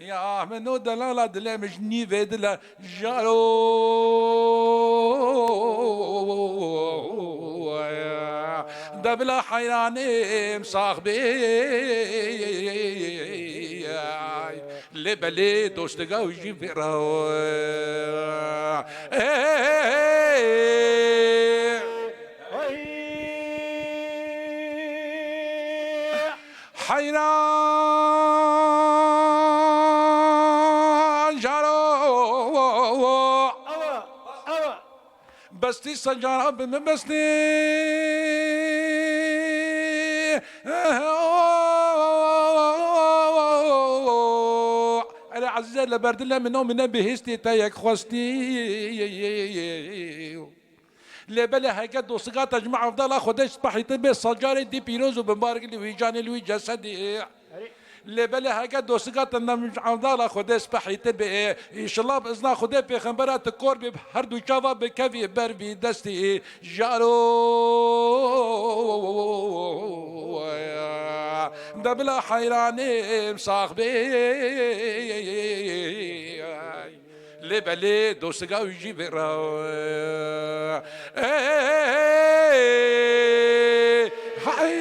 Ya min o delala dilê min ji nîvê dile jaro. De bila heyranê em sax bê. Lê belê dostiga wî jî vê ra. Heyran jaro. Ewa, ewa. Bestî secara bi min bestî. Erê ezîze li ber dilê min o min e bihîstî te yek xwestî. Lê belê heke dostiga te ji me evdala Xwedê spehîtin bê, salcarê dî pîroz û bibarek li wî canê li wî cesedî. Lê belê heke dostiga te ne ji evdala Xwedê spehîtin bê, îşillah bi izna Xwedê pêxembera tu kor bê, her du çava bikevî ber vî destî. Jaro de bila heyranê em sax bê. Lê belê dostiga wî jî vê ra. Ey, hey.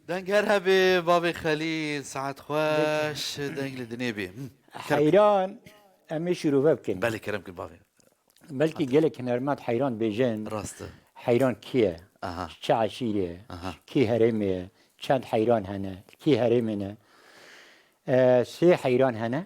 Deng her hebê, bavê Xelîl, saet xweş, deng li dinê bê. Hı, kerem. Heyran, em ê şîrove bikin. Belê, kerem kir bavê. Belkî gelek hunermend heyran bêjin. Rast e. Heyran kî ye? Aha. Çi eşîrê ye? Aha. Kî herêmê ye? çend heyran hene, kî herêmê ne. E, sê heyran hene.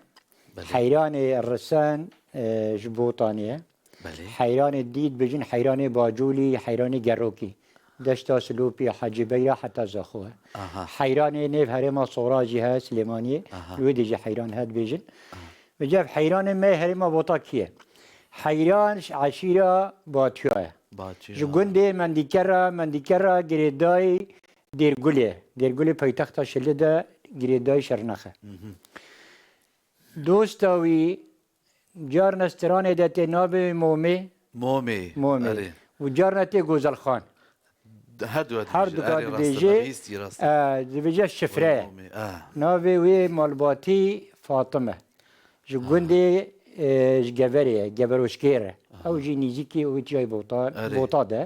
Belê. Heyranê Risen, e, ji Botanê ye. Belê. Heyranê dî dibêjin heyranê Bacolî, heyranê Gerokî. Deşta Silopî, Hacî Beyra heta Zaxo ye. Aha. Heyranê nêv herêma Sora jî heye, Silêmaniyê. Aha. Li wê dê jî heyran heye dibêjin. Aha. Vêca ev heyranê me herêma Bota kî ye? Heyran ji eşîra Batuya ye. Batuya. Ji gundê Mendîkera, Mendîkera girêdayî Dêrgulê. Dêrgulê paytexta Şilê de girêdayî Şirnex e. Mhm. Dosta wî carna stranê de tê navê Momê. Momê, Momê. Erê. Û carna tê Gozelxan. Her du Her dibêje, du ka erê, rast e, dibêje, bihîstî, rast e. E, dibêje şifre. Momê, e. Navê wê malbatî Fatim e. Ji gundê, e, ji Geverê ye, Geveroşkêr e. Aha. Ew jî nîzîkî wê çiyayê Bota, Erê. Bota de. Hı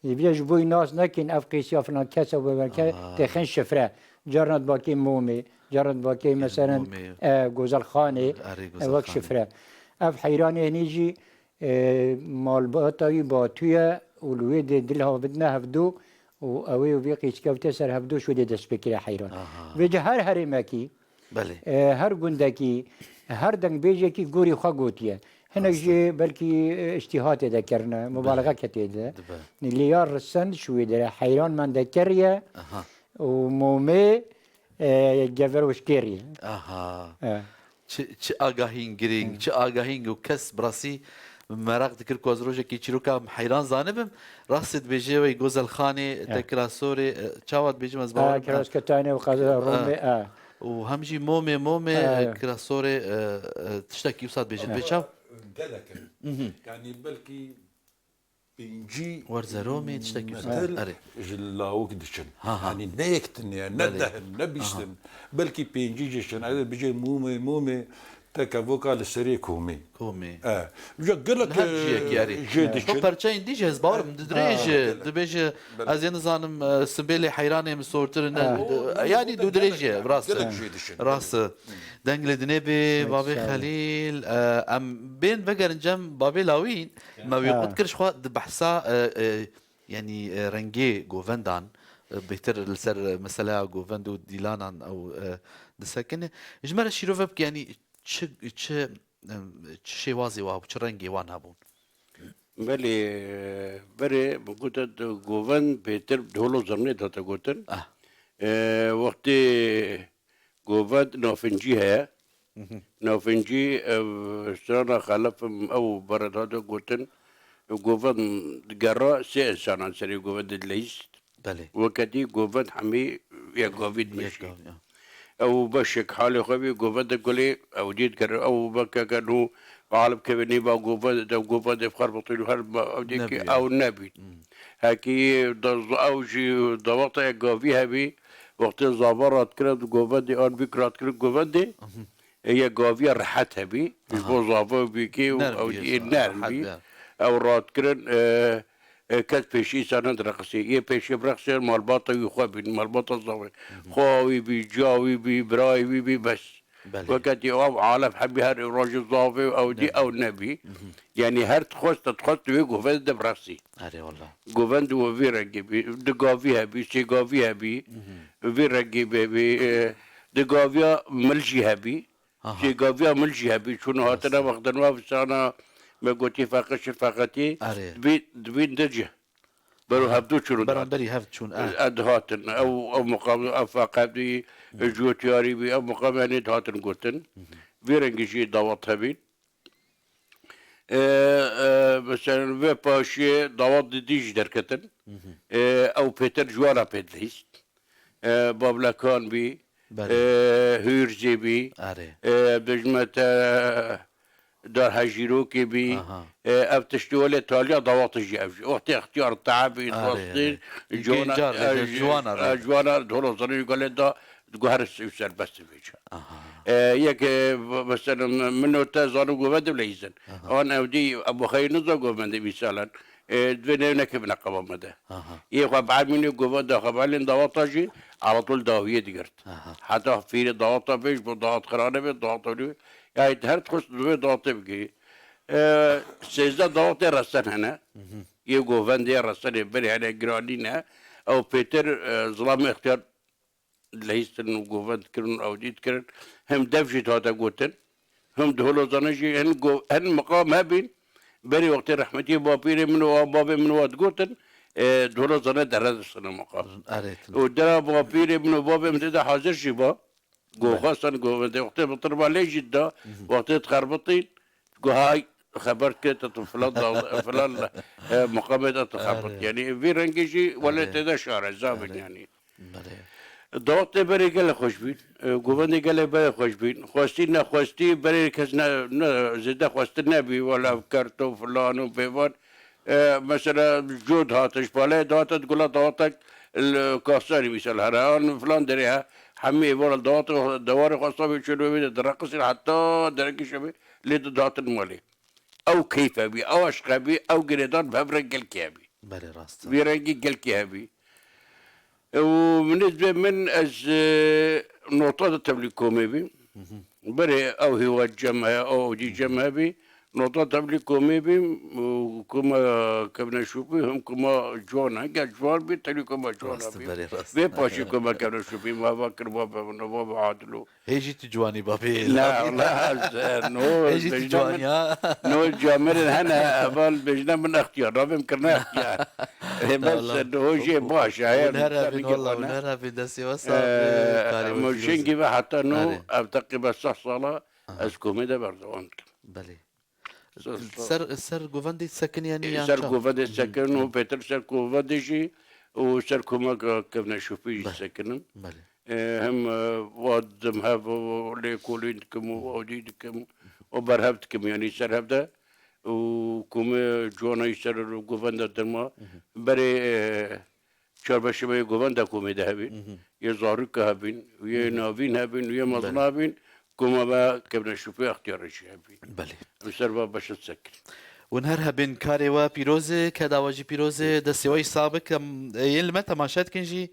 hı. Dibêje ji bo wî nas nekin, ev qîsiya filan kes e, wê belke Aha. têxin şifre. Carna dibakê Momê, carna dibakê, meselen, Momê. e, Gozelxanê, Erê, e, wek Gozelxanê. Şifre. Ev heyranê hinî jî, e, malbata wî Batû ye û li wê dê dil havitine hevdû û ew ê wî qîçkevte ser hevdû şûdê dest pê kire heyran. Aha. Vêca her herêmekî, Belê. e, her gundekî, her dengbêjekî gorî xwe gotiye. Hinek Rast e. jî belkî, e, îştîhatê de kirine, Belê. mubalexe ketê de. Dibe. Lê ya Risen şûê de heyran mende keriye Aha. û Momê, e, Geveroşkêrî. Aha. E. Çi, çi agahîn girîng, Hı. çi agahîn û kes bi rastî meraq dikir ku ez rojekê çîroka heyran zanibim. Rastê dibêje wê Gozelxanê, E. te Kirasorê, e, çawa dibêjim ez E, bawer bikim. Kirasketanê û qez-, E. Romê, e. Û hem jî Momê, Momê, E. e, Kirasorê, e, e, tiştekî wisa dibêjin. E. Pê çav? Gelek in. Mhm. Yani belkî pêncî Werze Romê tiştekî wisa. metre Erê. ji lawik diçin. Ha, ha. Yani ne yek din ya, ne Belê. deh in, ne bîst Aha. in. Belkî pêncî jî çin. Eger bijê Momê, Momê, te kevoka li serê komê. Komê. E, vêca gelek, Li her ciyekî, erê. jê Xwe diçin. perçeyên dî jî ez bawerim, di Ha. dirêj, Ha. dibêje, Belê. ez ê nizanim, e, Sibêlê heyranê min sortir in, Ha. e, yani du dirêj e, rast e. Gelek jê diçin. Rast e. Deng li dinê bê, Pek bavê sağ ol. Xelîl, e, em bên vegerin cem bavê Lawîn, me wî Ha. qut kir ji xwe di behsa, e, e, yanî, e, rengê govendan, e, bêhtir li ser, e, meseleya govend û dîlanan ew, e, disekine. Ji me re şîrove bike, yanî çi, çi, e, çi şêwazê wa bû, çi rengê wan hebûn? Belê, e, berê min gote, govend bêhtir di holo zirnê de te gotin. Ah. E, wextê govend nafincî heye. Mhm. Nafincî, ev strana xelef, ew bere dihate gotin, govend digera sê insanan serê govendê dileyîst. Belê. Weketî govend hemî yek gavî Yek dimeşî. gavî, ya. Ew beşek halê xwe bî, govendê gulê, ew dî digere, ew bekeke nû, alib keve nîva govend, ew govendê bi xerbetin û her ma-, ew dî ki Nebî, ya. ew nebî. Hmm. Hekî da-, ew jî dawata yek gavî hebî, wextê zava radikirin govendê, an bîk radikirin govendê, Mhm. Ê ye gaviya rehet hebî, ji Aha. bo zava û bîkê û Nerm ew bî, ê nerm rehet bî. bî. Ew radikirin, e, e, kes pêşî îsanan direqisê. Yê pêşî bireqisê malbata wî xwe bîn, malbata zavê. Mhm. Xwa wî bî, ciya wî bî, birayê wî bî, bes. Belê. Weketî ew alef hebî her rojê zavê û ew dî Nebî. ew nebî. Mhm. Yanî her dixwest, te dixwest wê govend de bireqisî. Erê wela. Govend û vî rengê bî, di gavî hebî, sê gavî hebî, Mhm. vî rengê bê bî, e, di gaviya mil jî hebî. Aha. Sêgaviya min jî hebî, çûn hatine Rast e. wextin wa visana me gotî feqe şir feqetî, Erê. dibî, dibîn di cih. Bero Aha. hevdu çûn Beramberî hev çûn, eh. e, dihatin. Ew, ew muqam, ew feqetî, Hı. jotiyarî bî, ew muqam yanî dihatin gotin. Hı hı. Vê rengî jî dawat hebîn. E, e, mesela vê paşiyê dawat di dî jî derketin. Hı hı. E, ew pêtir ji wana pê dileyîst. E, Bavlekan bî, Belê. e, Hûrzê bî, Erê. e, dijmete Darhejîrokê bî, Aha. e, ev tiştî welê taliya dawatê jî ev jî. Wextê extiyar tehe bî, Erê, dostî, erê. ciwana, Genca e, rê, ji-, ciwana rê. e, ciwana dolo zanî galê da, guher serbest vêca. Aha. E, yek, e, mesela min û te zano govendê bile îzin. Aha. An ew dî, ev xeyr niza govendê mîsalan. E, divê ne, nekevine qeba me de. Aha. Yê xwe bi emînê govenda xwe bi elên dawata jî, ala tol dawiyê digirt. Aha. Heta fîrê dawata bê, ji bo dawat xira nebe, dawata wî. Ya her dixwest divê dawatê bigirî. E, sêzdeh dawatê resen hene. Mhm. Yê govendê resenê berê hene giranî ne. Ew pêtir, e, zilamê extiyar dilihîstin û govend dikirin û ewdî dikirin. Hem dev jî dihate gotin. Him di holozanê jî hin go-, hin miqam hebîn. Berê wextê rehmetiyê bapîrê min û a babê min wa digotin, e, di holozanê dere distine miqam. Erê, tune. Û dera bapîrê min û babê min tê de hazir jî ba. Go Belê. Xwestan go, wextê, wextê bi tirba lê jî da, Mhm. Wextê dixerbitîn, go hay, xeber dike, tu, tu filan da, filan, e, miqamê de tu xerbit. Erê. Yanî vî rengê jî welê Erê. Tê de şareza bin Erê. Yanî. Belê. Dawetê berê gelek xweş bîn. E, govendê gelek berê xweş bîn. Xwestî nexwestî berê kes ne, ne, zêde xwestin nebî. Wela ev kert û filan û pêvan. E, mesela cod hate, ji paleyê dawete di gula dawetek li Kastanî mîsal here. An filan derê he. Hemî êvar li dawete, dewarê xwesta bê çêlû wê de direqisîn heta derekî şevê lê didatin malê. Ew keyf hebî, ew eşq hebî, ew girêdan bi hev re gelkî hebî. Belê, rast e. Vî rengî gelkî hebî. Û min ez, min ez, e, nota de tevlî komê bîm. Hı hı. Berê ew hêwa cem heye, ew ewdî cem hebî. Nota tevlî komê bîm û koma kevneşopî him koma ciwan e. Gel ciwan bî, tevlî koma ciwan Rast e, hebî. Berê rast. Vê paşî koma kevneşopî, me heva kir, va be, va be adil û Hê jî tu ciwanî babê Ne, lavî ne. Allah ez, no, Hê jî tu bejna ciwanî min, ha. No, camerên hene, heval bejna min extiyar, navê min kirine extiyar. Ê, bes, Allah. No, jê baş e, Hûn her hebin, wallah, hûn her hebin, destê we sax be, Ee, karê we pîroz be. Jengî ve heta no, Erê. Ev teqrîben seh sala Aha. Ez komê de berdewam dikim. Belê. Sor, sor. Ser, ser govendê sekin yanî Ê, yan ser ça? Govendê Hı hı. Sekin û pêtir ser govendê jî û ser koma ke-, kevneşopî jî Belê. Sekinim. Belê. Ê, hem, e, wa dim hev û lêkolîn dikim û odî dikim û berhev dikim, yanî ser hev de û komê ciwana jî ser govenda dirma. Hı hı. Berê, e, Çarbeşemeyê govenda komê de hebîn, Hı hı. Yê zarûka hebîn, yê Hı hı. Navîn hebîn, yê Belê. Mezina hebîn, koma me kevneşopî extiyarê jî hebîn. Belê. Em ser va beşet sekin. Hûn her hebin karê we pîroz e, keda we jî pîroz e, destê we jî sax bik. Em, e, yên li me temaşe dikin jî,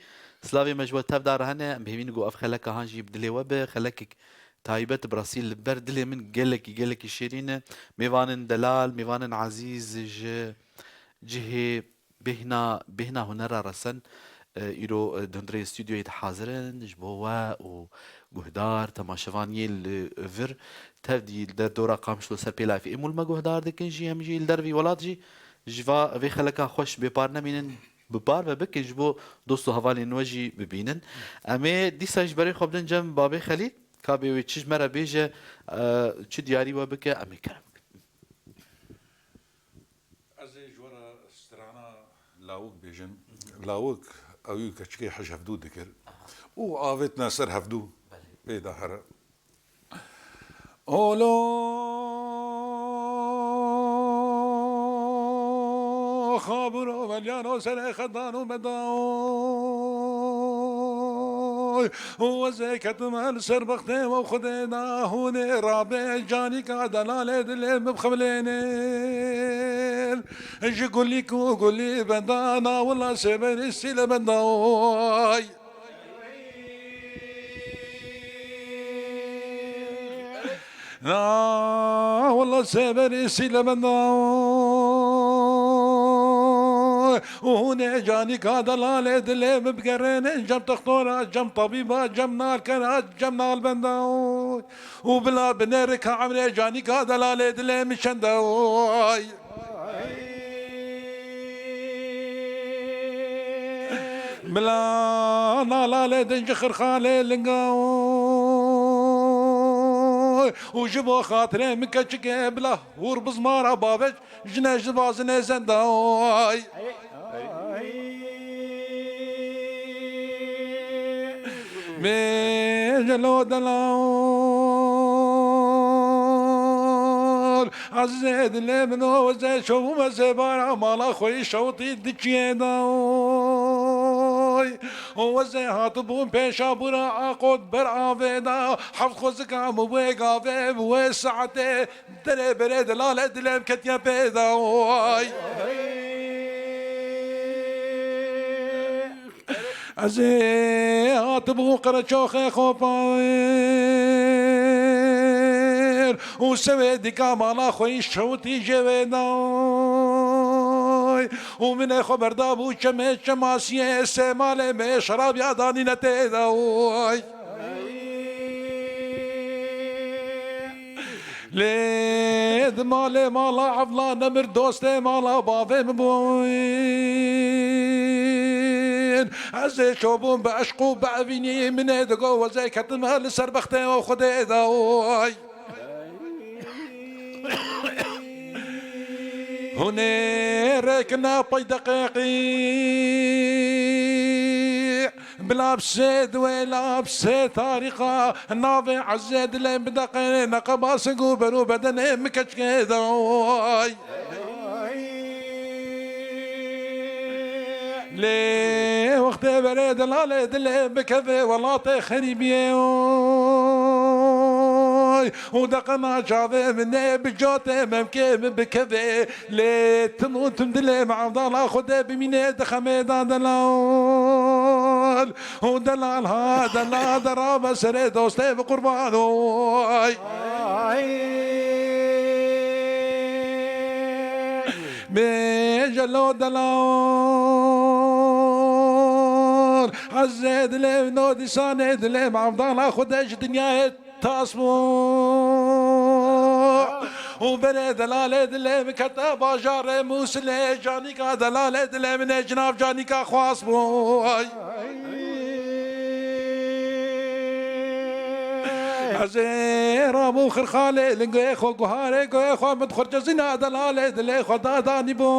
silavê me ji we tev da re hene. Em bihêvîn ku ev xeleka han jî bi dilê we be, xelekek taybet bi rastî li ber dilê min gelekî, gelekî şêrîn e. Mêvanên delal, mêvanên ezîz ji cihê bêhna, bêhna hunera resen, e, îro, e, di hundirê stûdyoyê de hazir in, ji bo we û guhdar, temaşevan yê li vir, tevdî li derdora Qamişlo ser pêlayfê êm û li me guhdar dikin jî, em jî li dervî welat jî, ji va vê xeleka xweş bêpar nemînin, bi par ve bikin, ji bo dost û hevalên we jî bibînin. Em ê dîsa ji berê xwe bidin cem babê Xelîl, ka bê wê çi ji me re bêje, e, çi diyarî we bike, em ê kerem bikin. Ez ê ji we re strana lawik bêjim. Lawik, ew yû keçikê hej hevdû dikir. Û avêtine ser hevdû. Belê. Pê de here. Olo xabiro velyano serê xedan û bedan. Û ez ê ketim li ser bextê we Xwedê da hûnê rabe canîka delalê dilê min bixemlênin. Ji gulî ku gulî bendana wila sêberî sîle benday. Na wala severî sîle benda. Û hûn ê canîka delalê dilê min bigerêne cem textora, cem tabîba, cem nalkera, cem nalbenda. Û bila binêrika emrê canîka delalê dilê min çende. Bila nalalê din ji xirxalê linga. Û ji bo xatirê min keçikê bila hûr bizmara bavê jine ji bazinê zenda. Mêjelo delal. Ezê dilê min o wezê şewû wezê bara mala xwe yî şewitî diçiyê da. O wezê hatibûn pêşa bira aqot ber avê da. Heft xwezika min wê gavê bi wê saetê derê berê delalê dilê min ketiye pê da. Ez ê hatibû qereçoxê xopayêr û sewê dika mala xwe yî şewitî jê wê day. Û min ê xwe berdabû çemê çemasiyê, sê malê me şerabiya danîne tê de, oy. Lê di malê mala Evla Nemir dostê mala bavê min bûn. Ez ê çobûm bi eşq û bi evînî, min ê digo wezê ketime li ser bextê û Xwedê de, oy. Hûn ê rêkine pey deqeqî. Bila bi sê duwê la bi sê tarîxa navê Ezê dilê bideqê neqebasik û berû bedenê min keçkê de, oy. Lê wextê berê delalê dilê bikeve welatê xerîbiyê, oy. Û deqena çavê min ê bi cotê memkê min bikeve. Lê tim û tim dilê min Evdala Xwedê bimîne di xemê de delal. Û delal ha delal de rabe serê dostê bi qurban, oy. Bêje lo delal, Ezê dilê min o dîsanê dilê min Evdala Xwedê ji dinyayê tas bû. Û berê delalê dilê min kete bajarê Mûsilê, canîka delalê dilê min ê cinav canîka xwas bû. Ay. Ez ê rabû xirxalê lingê xwe guharê guhê xwe min xurcezîna delalê dilê xwe dadanî bû.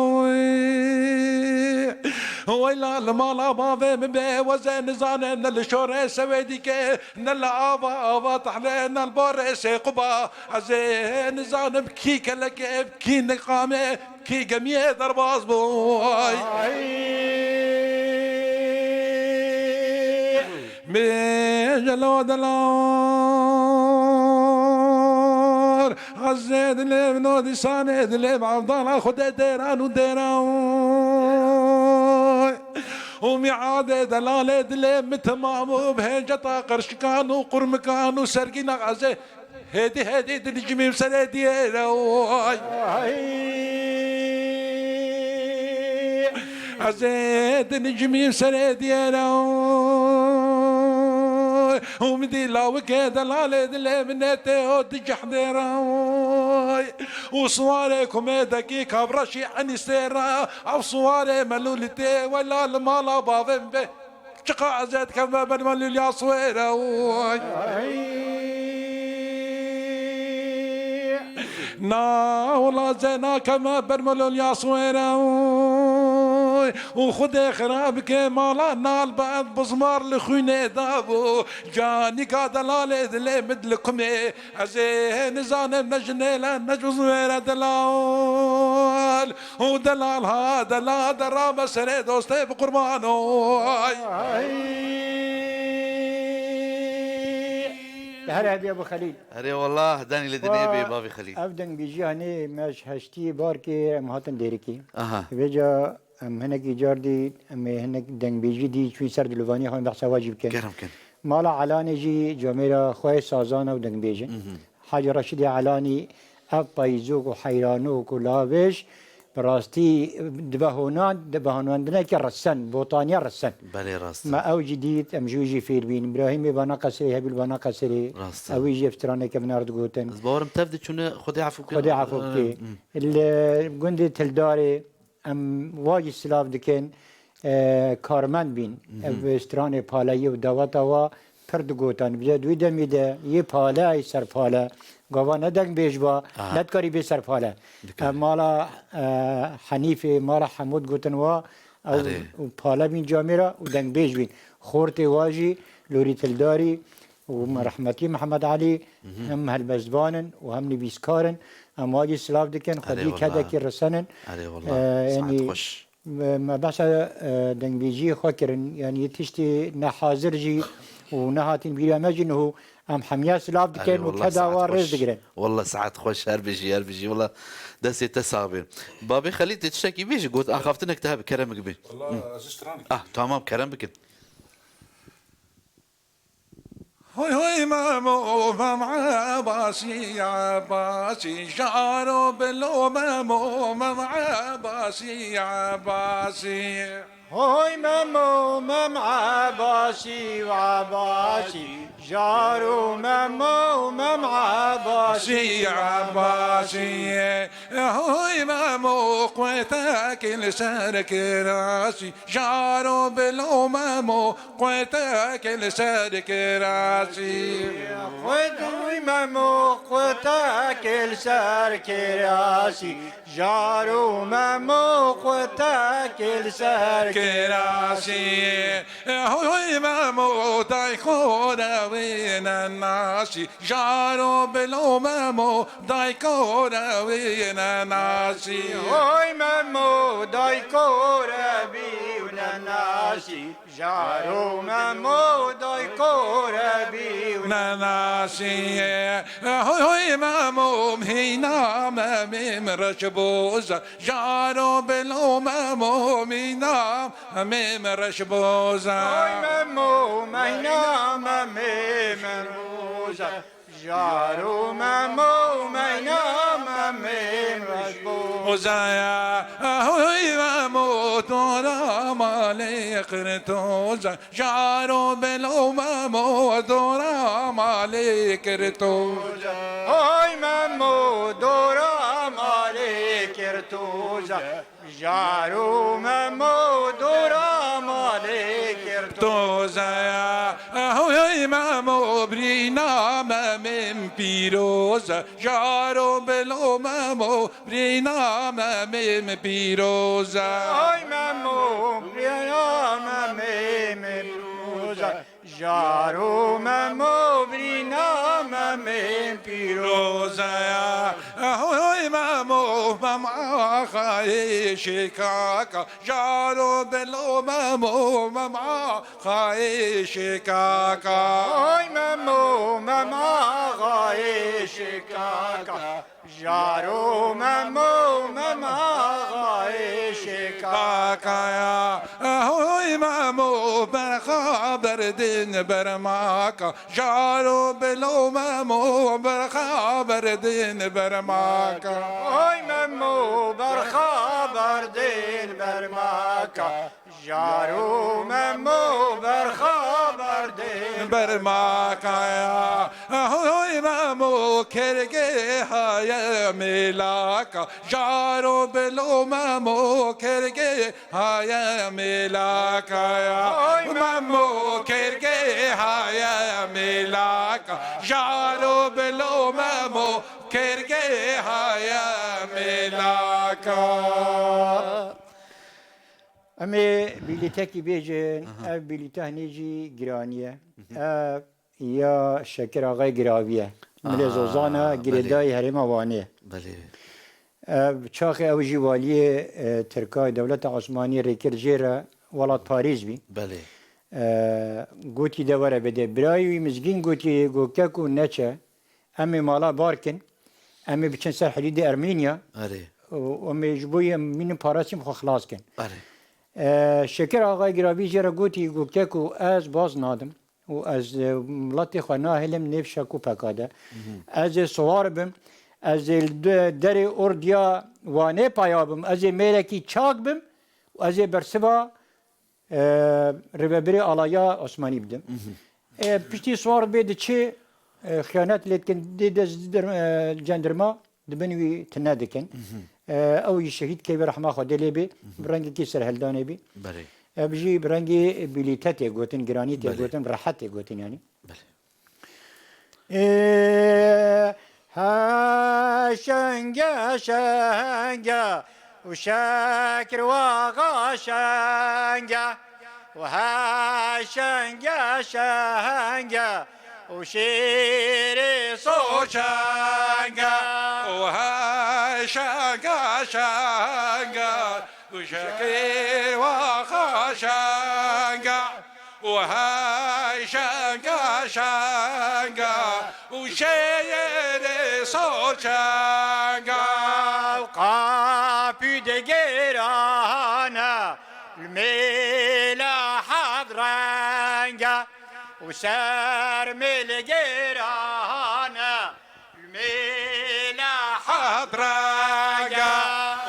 Weyla li mala bavê min bê weze nizane ne li şorê sewêdîkê. Ne li ava, ava tehle, ne li barê sê quba. Ez ê nizanim kî kelekê, kî niqamê, kî gemiyê derbaz bû. Ay. Ay. Mêjelo delar, ez ê dilê min o dîsanê dilê min Evdala Xwedê dêran û dêran. Û mîadê delalê dilê min temam û bi hênceta qirşikan û qurmikan û sergîna ez ê hêdî hêdî dinicimîm serê diyê re, oy. Ay. Ez ê dinicimîm serê diyê re, oy. Û min dî lawikê delalê dilê min ê tê o di cehdê re, oy. Û siwarê kumê dekî kavraşî enîstê re, ew siwarê melûlî tê wela li mala bavê min bê. Çiqa ez ê dikevme ber melûlîya siwêre, oy. Na wela ez ê nakevme ber melûlîya siwêre, oy. Û Xwedê xira bike mala nal be bizmar li xwînê dabû. Canîka delalê dilê min li kumê. Ez ê nizanim ne jinê le ne cuzmê re delal. Û delal ha delal de rabe serê dostê bi qurban, oy. Ay. Her hediye bu Xelîl. Erê wallah, denî li dinê bê bavê Xelîl. Ev dengbêjî hanê me ji heştî barkê em hatin Dêrikê. Aha. Vêca Em hinekî car dî, em ê hinek dengbêjî dî çûn ser dilovanî xwe, em behsa wa jî bikin. Kerem kin. Mala Elanê jî camêra xwe sazan e û dengbêj in. Mhm. Hacî Reşîdê Elanî ev peyzok û heyranok û lavêj bi rastî dibe honan, dibe honandineke resen, botaniya resen. Belê rast e. Me ew jî dît, em ji wî jî fêr bîn. Birahîmê Bana Qeserê, Hebîl Bana Qeserê. Rast e. Ew jî jî ev straneke vina re digotin. Ez bawerim tev diçûne Xwedê efû ke. Xwedê efû bike. Em, mm. Li gundê Tildarê Em wa jî silav dikin, e, karmend bîn. Mhm. Ev stranê paleyî û daweta wa pir digotan. Bi wî demî de yê pale ey ser pale. Gava ne dengbêj ba, aha, ne dikarî bê ser pale. Dikarî. Ev mala, e, Henîfê, mala Hemûd gotin wa, ew, erê, û pale bîn camêra û dengbêj bîn. Xortê wa jî Lorî Tildarî, û me rehmetî Mihemed Elî, mhm, hem helbestvan in û hem nivîskar in. Em wa jî silav dikin, xwedî kedekî risen in. Erê wallah. Erê wallah. Ee, saet yanî, xweş. Me, me behsa, e, dengbêjiyê xwe kirin. Yanî tiştê nehazir jî û nehatin bîra me jî niho em hemiya silav dikin û keda wa rêz digirin. Wallah saet xweş, her bijî, her bijî. Wallah destê te sax be. Babê Xelîl tê tiştekî bêjî, got axaftinek te hebe, kerem bike. Wallah ez stran. Ah, tamam, kerem bikin. Hoy hoy Memo, Mem Ebasî, Ebasî, jaro bilo Memo, Mem Ebasî, Ebasî. Hoy Memo, Mem Ebasî, Ebasî, jaro Memo, Mem Ebasî, Sî Ebasî. Hoy Memo, quweteke li ser kirasî, jaro bilo Memo, quweteke li ser kirasî. Xwedûy Memo, quweteke li ser kirasî. Jaro Memo, quweteke li ser kirasî. Hoy Memo, dayko re wê nenasî. Jaro bilo Memo, dayko re wê nenasî. Hoy Memo, dayko re bî û nenasî. Jaro Memo, dayko re bî û nenasî. Hoy hoy Memo, mîna Memê min reşboza. Jaro bilo Memo, mîna Memê min reşboza. Hoy Memo, mîna Memê min reşboza. Jaro Memo, mîna Memê min reşboza. Ozaya, ahoy Memo, dora malê qirtoza. Jaro bilo Memo, dora malê qirtoza. Hoy Memo, dora malê qirtoza. Jaro Memo, dora malê qirtoza. Toza ya, ahoy Memo, birîna Memê min pîroza. Jaro bilo Memo, birîna Memê min pîroza. Ahoy Memo, birîna Memê min pîroza. Jaro Memo, birîna Memê min pîroza. Hoy Memo, Mem Axayê Şêkaka. Jaro bilo Memo, Mem Axayê Şêkaka. Hoy Memo, Mem Axayê Şêkaka. Jaro Memo, Mem Axayê Şêkaka. Kakaya, ahoy Memo, berxa berdin bermaka. Jaro bilo Memo, berxa berdin bermaka. Hoy Memo, berxa berdin bermaka. Jaro Memo, berxa berdin bermakaya. Ahoy Memo, kergê haye mêlaka. Jaro bilo Memo, kergê haye mêlakaya. Ahoy Memo, kergê haye mêlaka. Jaro bilo Memo, kergê haye mêlaka. Em ê bîlîtekî bêjin, aha, ev bîlîte hinê jî giranî ye. Hı hı. Ev ya Şekir Axayê Giravî ye. Milê Aha, Zozan e, belê. Girêdayî herêma Wanê ye. Belê. Ev çaxê ew jî waliyê, e, Tirkayê, dewleta Osmanî rêkir jê re welat Parîs bî. Belê. E, gotî de were bide. Birayê wî Mizgîn gotî, got, keko neçe. Em ê mala bar kin. Em ê biçin ser hidûdê Ermînya. Erê. Û em ê ji bo yê em mînin parasîm xwe xilas kin. Erê. E, Şekir Axayê Giravî jê re gotî, got, keko ez baz nadim û ez, e, miletê xwe nahêlim nêv şek û peka de. Mhm. Ez ê siwar bim, ez ê li de-, derê ordiya Wanê paya bim, ez ê mêrekî çak bim û ez ê bersiva e, rêvebirê alaya Osmanî bidim. Mhm. E, piştî siwar bê diçi, e, xiyanet lê dikin, dê dest dir-, e, cendirma, di bin wî tine dikin. Mhm. E, ew jî şehîd keve rehma Xwedê lê bê, mhm, bi rengekî serhildanê bî. Belê. Ev jî bi rengê bîlîte tê gotin, giranî tê, belê, gotin, rehet tê gotin yanî. Belê. Ê, heşenge şenge û şekir waxa şenge û heşenge şenge û şêrê soçenge û heşenge şenge û şekir waxa şenge. û hey şenga şenga û şêrê soçenga. Qapî de gêrane li mêla hevrenga. û şermê li gêrane, mêla hedrenge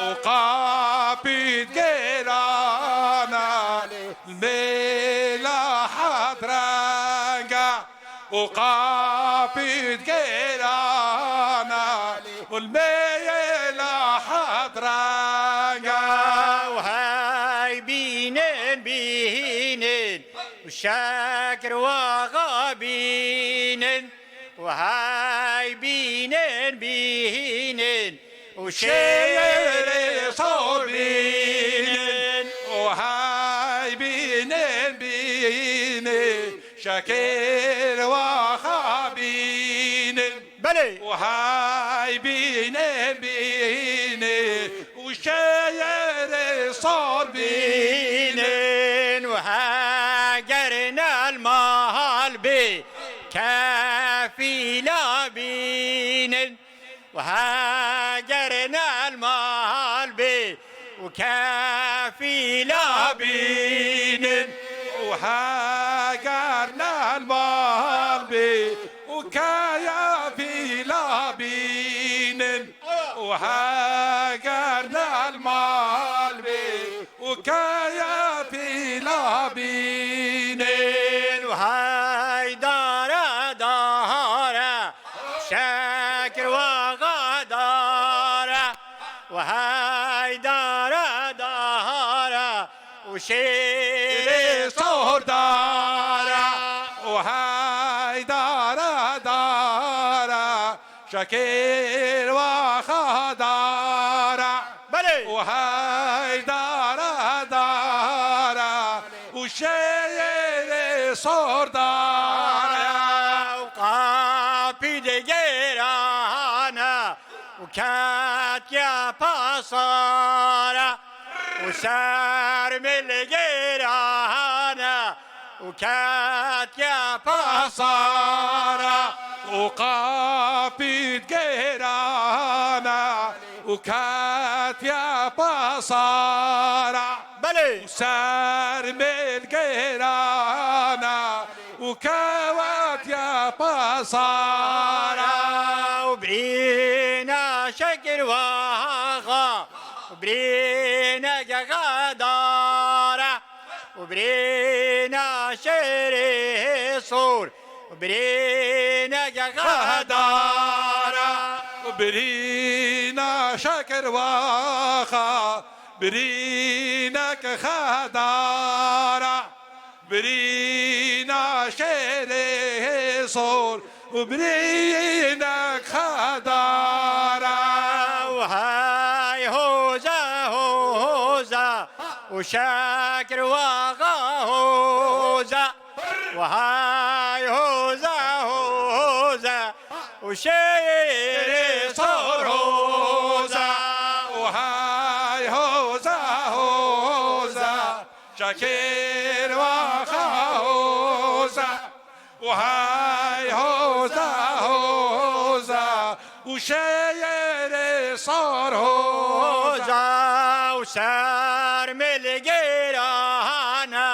û qapî digêrane, mêla hedrenge û qapî digêrane û mêla hedrenge û hey bînin bînin û şekir waxa bînin û hey bînin bînin û şêrê sor bînin û hey bînin bînin şekir waxa bînin. Belê. Û hey bînin bînin û şêrê sor bînin. Bînin û heger nel mal bê kefîla bînin. û heger nel mal bê û kefîla bînin û heger nel mal bê û kefîla bînin û heger nel mal bê û kefîla bînin û hey dare dare şekir waxa dare û hey dare dare û şêrê sor dare û hey dare dare şekir waxa dare. Belê. Û hey dare dare û şêrê sor dare û qapî digêrane û ketiye pasare û şermê li gêrane û ketiye pasare û qapî digêrane û ketiye pasare. Belê. Û şermê li gêrane û ketiye pasare. Û birîne şekir waxa û birîne gexe dare û birîne şêrê sor û birîne gexe dare û birîne şekir waxa birîne gexe dare. Birîna şêrê sor û birînek xedara. Hey hoza hoza û şekir waxa hoza. Hey hoza hoza û şêrê sor hoza. Hey hoza hoza. Şekir waxa hoza, û hey hoza hoza, û şêrê sor hoza. Hoza û şermê li gêrana,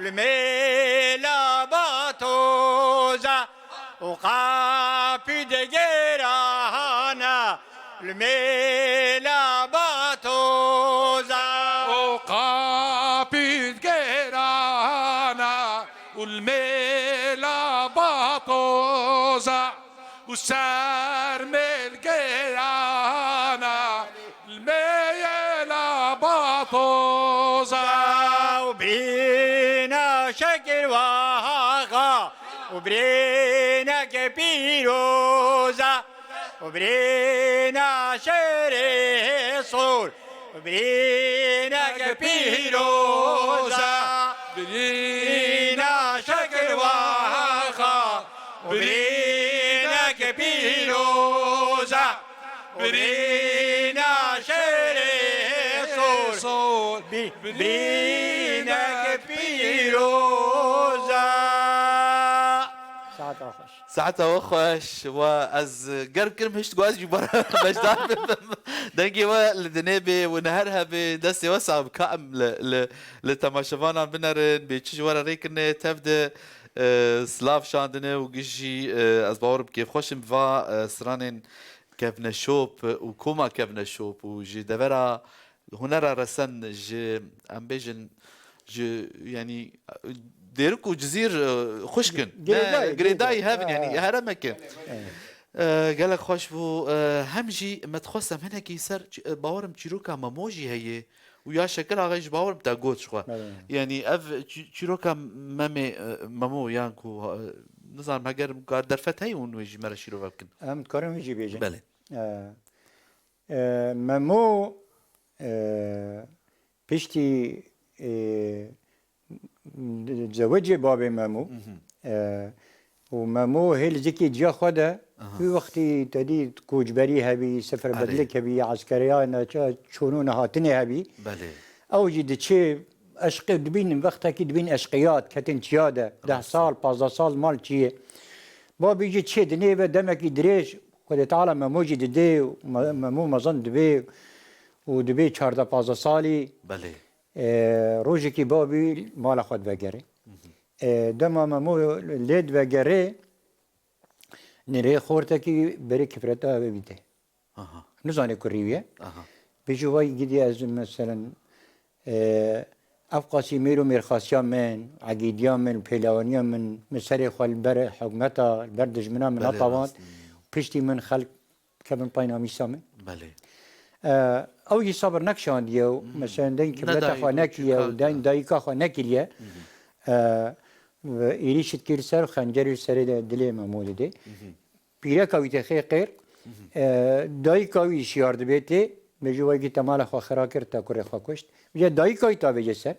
li mêla batoza. û qapî digêrana, li mêla batoza. Û qapî digêrana, û li mêla batoza. Û şermê li gêrana, li mêla batoza. Û birîna şekir waxa, û birîneke pîroza. Û birîna şêrê sor, û birîneke pîroza. Birîna şekir waxa, û birîneke pîroza. Birîna şêrê sor, bi-, birîneke pîroza. Saeta xweş. Saeta we xweş. We ez germ kirim hişt ku ez jî bara beşdar bibim. Dengê we li dinê bê û ne her hebê, destê we sax bi. Ka em li, li, li temaşevanan binerin, bê çi ji we re rê kirine, tev de E, silav şandine û gişî, e, ez bawer im kêfxweş im va, e, stranên kevneşop û koma kevneşop û ji devera hunera resen ji, em bêjin, ji, yanî, Dêrik û Cizîr, e, xwişk in. Girêdayî, Ne, girêdayî girêdayî. Hev in, yanî, Ha. Heremek in. Evet. E, gelek xweş bû. E, hem jî me dixwest em hinekî ser ç-, e, bawer im çîroka Memo jî heye û ya Şekir Axayê jî bawer im te got ji xwe. Evet. Yanî ev çî-, çîroka Memê, e, Memo yan ku, e, nizanim heger kar derfet heye hûn wê jî me re şîrove bikin. Em dikarin wê jî bêjin. Belê. E, e, Memo, e, piştî, e, zewicê babê Memo, Mhm. e, û Memo hê li zikê ciya xwe de, Aha. wî wextî te dî koçberî hebî, Erê. seferberlik hebî, eskeriya neçe çûn û nehatinê hebî. Belê. Ew jî diçê eşqê dibînin, wextekî dibîn eşqiya, diketin çiya de, deh Rast. sal, pazdeh sal mal çiyê. Babî jî çê dinê ve demekî dirêj, Xwedê Teala Memo jî didê, me-, Memo mezin dibê û dibê çardeh pazdeh salî. Belê. E, rojekî babî mala xwe divegerê. E, dema Memo lê divegerê, nirê xortekî berê kifreta ev bîte. Aha. Nizane ku rî ye. Aha. Bêjî vay gidî ez meselen, e, ev qasî mêr û mêrxasiya min, egîdiya min, pêlawaniya min, min serê xwe li ber hikûmeta, li ber dijmina min Belê, hatavand. rast. Piştî min xelk kevin payna mîsa min. Belê. E, ew jî sabir nekişandiye û Hmm. mesela deng kibreta Nedayî xwe û nekiye û çîkan, deng ha. dayika xwe nekiriye. Mhm. E, ve êrîş dikir ser xencerê serê de dilê Memo didê. Mhm. Pîreka wî tê xê qêr. Mhm. E, dayika wî şiyar dibê tê. Bêjî wekî te mala xwe xira kir, te kurê xwe kuşt. Bêje dayika wî ta bêje ser.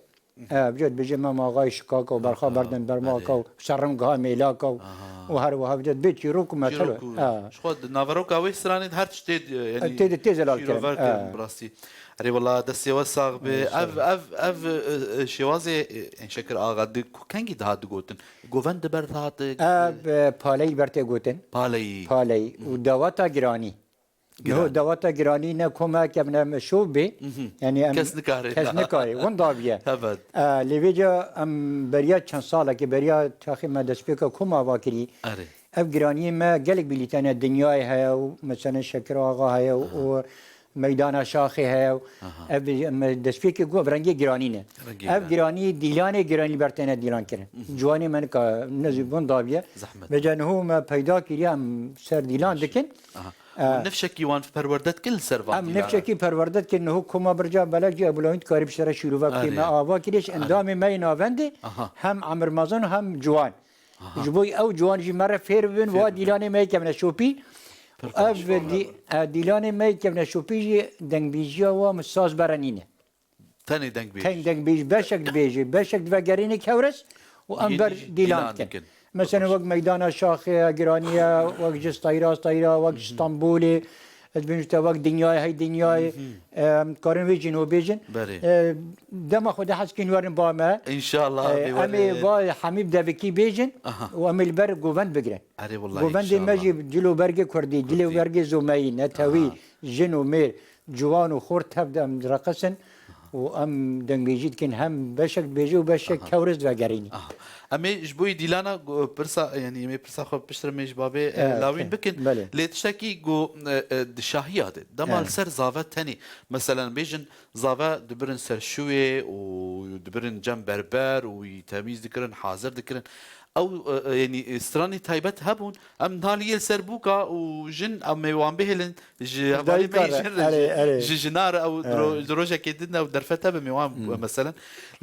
E, bêje, bêje Mem Axayê şikaka û berxa Aha, berdin bermaka belê. û serringa mêlaka û, Aha. û her wiha bêje bê çîrok û metel. Çîrok û, Ha. ji xwe di naveroka wê stranê de her tiştê, e, yanî Tê de tê zelal şîrover kirin. kirin, Ha. bi rastî. Erê wela destê we sax be. Ev, ev, ev, e, e, şêwazê, e, Şekir Axa di ku-, kengî dihat digotin? Govend di ber dihat, e, Ev, e, paleyî ber tê gotin. Paleyî. Paleyî. Û daweta giranî. Giranî. Niho daweta giranî ne koma kevne me şov bê. Mhm. Yanî em Kes nikare. Kes nikare. Winda biye. Evet. E, lê vêca em beriya çend salekê, beriya taxê me destpêka koma ava kirî. Erê. Ev giraniyê me gelek bîlîtene dinyayê heye û mesela Şekir Axa heye û, Aha. û Meydana Şaxê heye û Aha. ev me destpêkê got ev rengê giranî ne. Rengê Ev giranî. giranî dîlanê giranî ber têne dîlan kirin. Mhm. Ciwanê me nika nizî bin daviye. Zehmet. Vêca niho me peyda kiriye em ser dîlan Baş. dikin. Aha. Ee, Û nifşekî wan perwerde dikin li ser van Em dîlana? nifşekî perwerde dikin niho koma birca belek jî Ebûlawîn dikarî bi sere şîrove bikî. Arê. Me ava kiriş Arê. endamê me yê navendê Aha. hem emir mezin hem ciwan. Aha. Ji bo ew ciwan jî me re fêr bibin, Fêr wa bibin. dîlanê me yê kevneşopî. Pir Ev baş. dî-, e, dîlanê me yê kevneşopî jî dengbêjiya wa min saz bere nîne. Tenê dengbêj. Tenê dengbêj, beşek dibêje, beşek divegerîne kewres û em Yê ber dî-, dîlan dîlan dikin. dikin. Mesela Baş. wek Meydana Şaxê ye, giranî ye, wek ji steyra steyra, wek ji Stenbolê, ez bêjim te wek dinyayê, hey dinyayê, Mhm. em dikarin wê jî nû bêjin. Berê. E, dema Xwedê hez kî werin ba me. Înşallah, E, bê em ê werin. va hemî bi devikî bêjin Aha. û em ê li ber govend bigrin. Erê, wellahî, Govendê me înşallah. jî cil û bergê kurdî, dilê û Kurdî. bergê zomeyî, netewî, Aha. jin û mêr, ciwan û xort tev de em direqisin û em dengbêjî dikin, hem beşek dibêje û beşek Aha. kewris vegerînî. Aha. Em ê ji bo yî dîlana go-, pirsa, yanî em ê pirsa xwe piştre me ji babê, e, Evet, lawîn evet. bikin. Belê. Lê tiştekî ku, e, e, di şahiya de, dema Evet. li ser zave tenê, meselen bêjin zave dibirin ser şûyê û dibirin cem berber û wî temîz dikirin, hazir dikirin. Ew, e, e, yanî, e, stranî taybet hebûn. Em niha li yê li ser bûka û jin, em ê wan bihêlin ji hevalê Dayika me yê re, jin re, erê, ji, erê. ji jina re ew Evet. ro-, di rojekê din ew derfet hebe me wan, Hmm. meselen.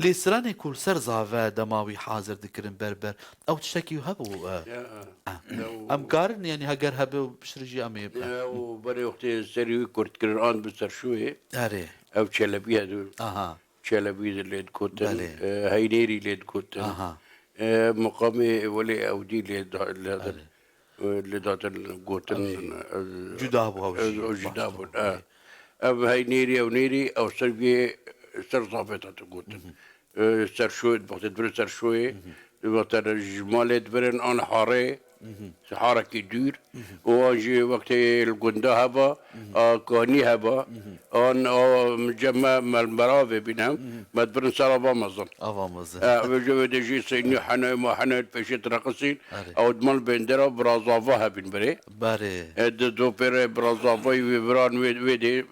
Lê stranê ku li ser zave dema wî hazir dikirin berber, ew tiştekî hebû, e, Ya, e, e. ya, û Em karin, yanî heger hebe û piştre jî em ê, e. Ya, û berê wextê serî wî kurt kirin, an bi ser şûyê. Erê. Ew çelebî hedû. Aha. Çelebî de lê digotin, Belê. e, Heynêrî lê digotin. Aha. E, Miqamê Welê Ewdî lê da-, lê da-, Belê. e, lê datin gotin, Erê. e, Cuda bû ew e, jî. o cuda Baş bûn, bû. e. Ev Heynêrî, Ewnêrî, ew ser vê, ser zafê datin gotin. Mhm. E, ser şoyê, wextê dibirin ser şoyê, Mhm. wextê ji malê dibirin, an harê, Siharekî dûr. Û an jî wextê li gunda heba, a kanî heba, an a cem me, me, me avê bîne, me dibirin ser ava mezin. Ava mezin. E, vêca wê de jî seynî hene, ma hene, pêşê direqisîn. Erê. Ew di mal bêndera birazava hebîn birê. Berê. E, di do pêre birazavayî wê viran wê, wê de, e,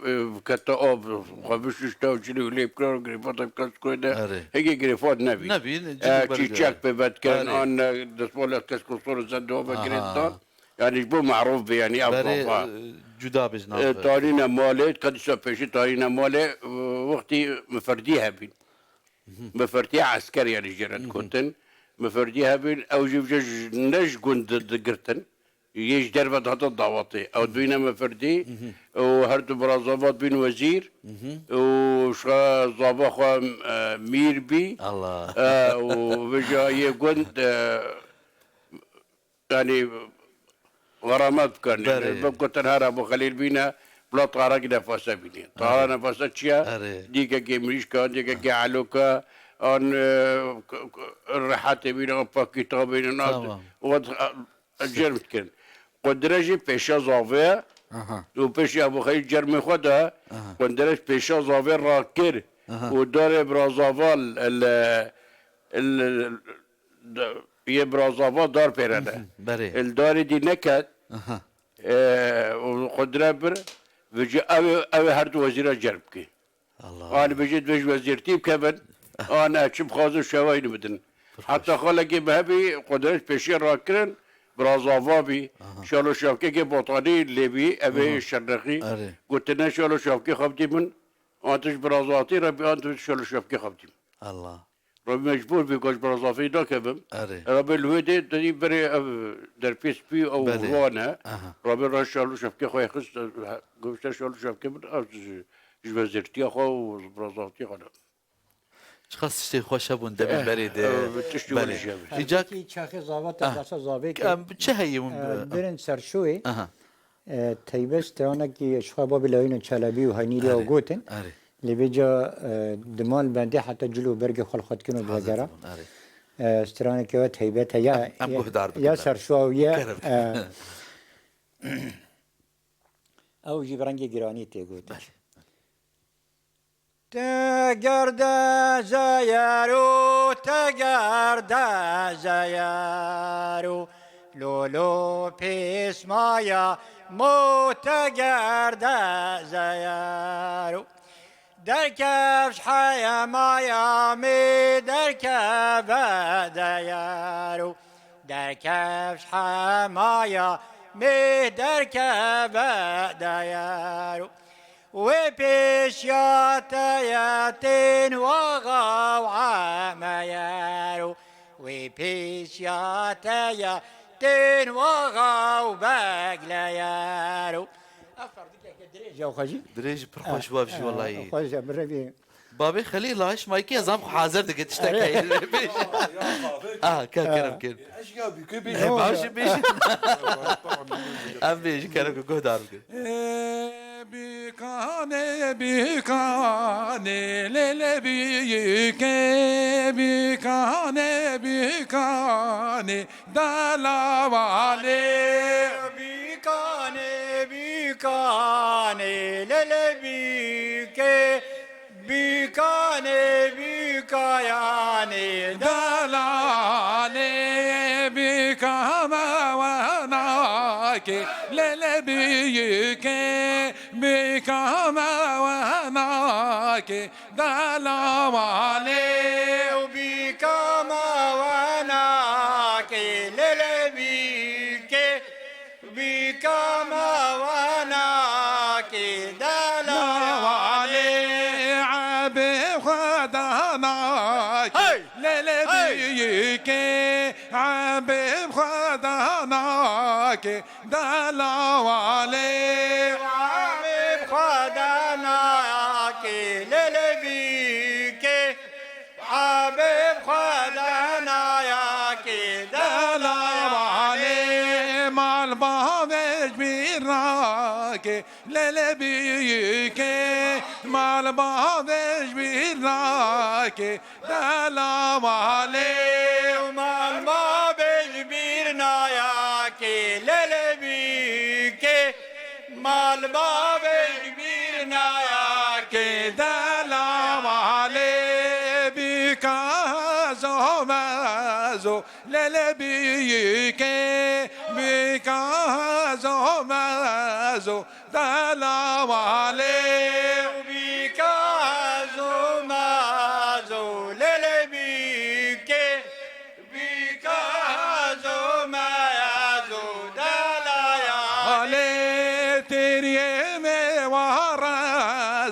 kete av, xwe bişişte û çilî û lê bikira, girêfata bikira, sikoyê de. Erê. Hêgê girêfat nebî. Nebî, e, çîçek pê vedikirin, erê, an, e, destmalek kesk û sor zend û ava girêftan. Yanî ji bo merûf bê, yanî ev berê, gava, e, cuda bê ji nav, e, tarîne malê, ka dîsa pêşî tarîne malê, e, wextî miferdî hebîn. Miferdî esker, yanî jê re digotin. Miferdî hebîn, ew jî vêca ji, ne ji gund di-, digirtin. Yê ji derve dihatin dawetê. Ew dibîne miferdî û her du birazava dibîn wezîr û şa zava xwe, e, mîr bî. Allah. E, û vêca yê gund, e, yanî, xeramet bikin. Berê. Wek gotin her Ebû Xelîl bîne, bila tarekî nefase bîne. Erê. Tara nefase çi ye? Erê. Dîkekê mirîşka, dîkekê eloka, an, e, k-, k-, rehetê bîne, an pakîta bîne, an. Tamam. Û, e, cerm dikin. Qundire jî pêşiya zavê ye. Aha. Û pêşî Ebû Xelîl cermê xwe de, aha, qundire pêşiya zavê rakir. Aha. Û darê birazava li, li, li, de, yê birazava dar pêre de. Berê. Li darê dî neket, aha, e, û qundire bir, vêca ew ê, ew ê her du wezîra cerm bike. Allah. An bêjî divê ji wezîrtî bikevin, an e çi bixwazin şewayî bidin. Pir xweş. Heta xalekê bi hebî qundire pêşiya rakirin, birazava bî. Aha. Şal û şevkekê botanî lê bî, ev ê, aha, şerrexî. Erê. Gotine şal û şevkê xwe bidî min, an tu ji birazavatî re bî, an tu ji şal û şevkê xwe bidî min. Allah. Rabî mecbûr bî, got, ji birazavî nakevim. Erê. Rabî li wê dê, didî berê ev derpê spî ew, belê, wan e. Aha. Rabî re şal û şevkê xwe xist, e, gotişte şal û şevkê min, ev ji, ji wezîrtiya xwe û ji birazavtiya xwe ne. Çiqas tiştê xweş hebûn demên, eh, berê de. Eh, tiştî, belê, welî jî hebûn. Îca çaxê zavata, ah, basa zavê ke, em çi heye hûn, eh, birin ser şoyê. Aha. E, Teybe stranekî ji xwe Babî Lawîno Çelebî û Heynîrî ew, erê, gotin. Erê. Lê vêca, e, di mal bendê heta cil û bergê xwe li xwe dikin û hazir dibegera. Dibûn, erê. E, stranekî we teybet e ya, em, em ya, guhdar bikin, ya serşo ew ye, kerem, e, ew jî bi rengê giranî tê gotin. Belê. Te gerde zeyero, te gerde zeyero, lolo pêsmaya mo te gerde zeyero. Derkevş hemaya me derkeve deyero, derkevş hemaya me derkeve deyero. Wê pêşiya te ye tên waxa û emeyero. Wê pêşiya te ye tên waxa û begleyero. Ev ferdikeke dirêj e xwe jî. Dirêj, pir xweş, ah, waf jî, ah, wellahî. Xweş e, mirevî. Babê Xelîl, laş maykî ez am xwe hazir dike tiştek heye. Bêj. Ah, ke, kerem, kerem. Eşya bî, ku bêj. He, baş bêj. Em bêj, kerem, ku guhdar bikin. Ê, bîkanê, bîkanê, lê, lê, bîkê, bîkanê, bîkanê, dela walê. Bîkanê, bîkanê, lê, lê, bîkê, bîkanê, bîkayanê, delalê, bîkame wenakê, lê, lê, bîkê, bîkame wenakê, dela walê. Bîkame wenakê, lê, lê, bîkê, bîkame wenakê, dela walê. Ebê xwe danakê, hey, lê, lê, hey, bîkê, ebê xwe danakê, dela walê. Ebê xwe danakê, lê, lê, bîkê, Habib xwe danayakê dela walê. Mal bavê ji bîr nake, lê lê bîkê. Mal bavê ji bîr nake, dela walê. Mal bavê ji bîr nayakê. Mal bavê bîr naya kê dela malê bîka zo mezo lele bîkê bîka zo mezo dela malê bîka zo mezo lele bîkê Bîka zo meya zo delaya lê têriyê me wara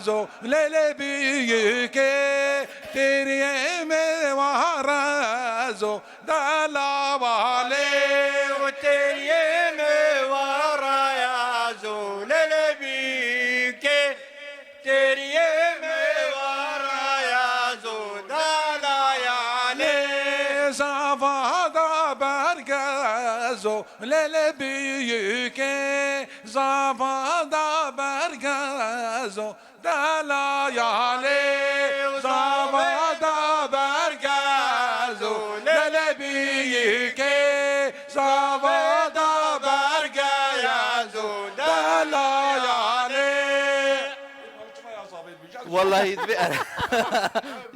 zo lê lê bîkê têriyê me wara zo dela balê û têriyê me wara ya zo lê lê bîkê Têriyê me waraya zo delaya lê. Zava da bergezo lele bîkê zava da bergezo delaya lê. Zava da bergezo lele bîkê zava da bergezo delaya lê. Wallahî divê er-,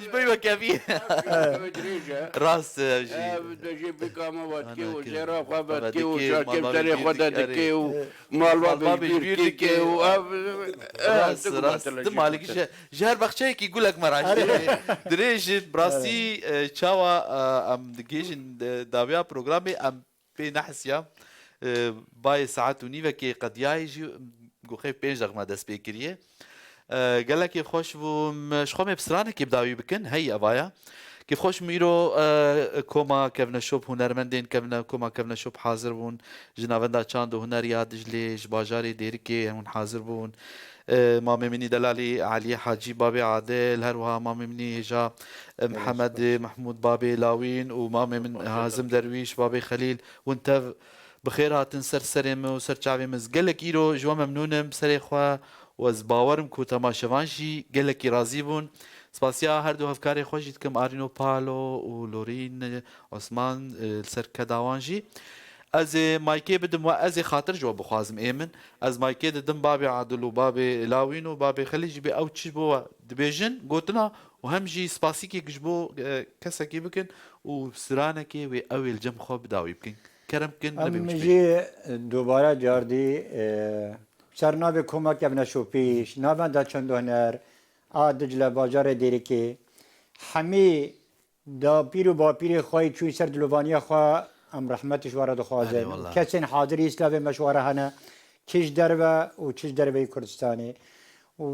ji bo wekevî. Ev dirêj e. Rast e, ev jî. Ev de jî bika me vetkê û jêra xwe vetkê û şakê serê xwe de dikê û malba bêjbîr dikê û ev, ev, rast, rast. Di malekî ji, ji her baxçeyekî gulek me raştê. Dirêj e, bi rastî, e, çawa, e, em digihîjin, e, dawiya programê, em pê nehisiya. E, bayê saet û nîvekê qediyayê jî, ku xêf pênc deqîqe me dest pê kiriye. E, gelekî xweş bû. Em, ji xwe me bi stranekê bi dawî bikin. Hey, evaya. Kêfxweş bûm îro, e, koma Kevneşop hunermendên kevne-, koma Kevneşop hazir bûn. Ji Navenda Çand û Huner ya Diclê, ji bajarê Dêrikê hûn hazir bûn. E, mamê min î delalî Elî Hacî, babê Adil, her wiha mamê min î hêja, e, Mihemed Mehmûd, babê Lawîn û mamê min Hazim Derwîş, babê Xelîl, hûn tev bi xêr hatin ser serê min û ser çavê min. Ez gelek îro ji we memnûn im, serê xwe, û ez bawer im ku temaşevan jî gelekî razî bûn. Spasiya her du hevkarê xwe jî dikim, Arîno Palo û Lorîn Osman, e, li ser keda wan jî. Ez ê maykê bidim we, ez ê xatir ji we bixwazim ê min. Ez maykê didim babê Adil û babê Lawîn û babê Xelîl jî bê ew çi ji bo we dibêjin, gotina û hem jî spasîkek ji bo, e, kesekî bikin û stranekê wê ew ê li cem xwe bi dawî bikin. Kerem bikin, nebê wişbê. Em jî dubare cardî, e, ser navê Koma Kevneşopî, ji Navenda Çand û Huner a Dicle, bajarê Dêrikê, hemî dapîr û bapîrê xwe yî çûyî ser dilovaniya xwe, em rehmetê ji we re dixwazin. Erê wele. Kesên hazirî îslavê me ji we re hene, çi ji derve û çi ji derveyî Kurdistanê. Û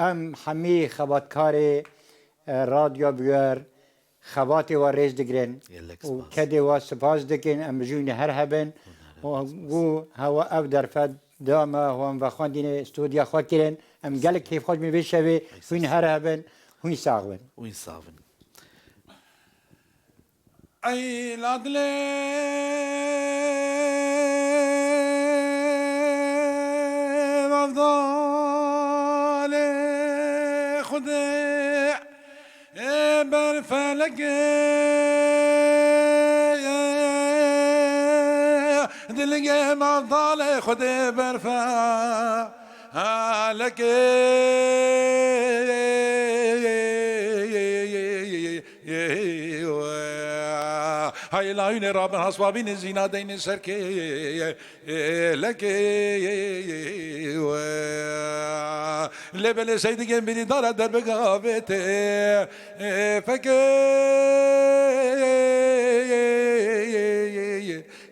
em hemî xebatkarê, e, Radyo Bûyer xebatê we rêz digirin. Gelek û spas. Kedê we spas dikin, em ji wî her hebin. Hûn her û hebin, spas. Ku hewa ev derfet da me, û em vexwendînê studya xwe kirin. Em gelek kêfxweş bin vê şevê. Ay, hûn spas. Her hebin, hûn sax bin. Hûn sax bin. Ey la dilê mevdalê Xwedê ê ber felekê dilgê mevdalê Xwedê ber felekê. Hay layûnê rabin haswabînê zîna deynê serkê lekê. Lê belê seydigên bîrî dara derbega vê tê fekê.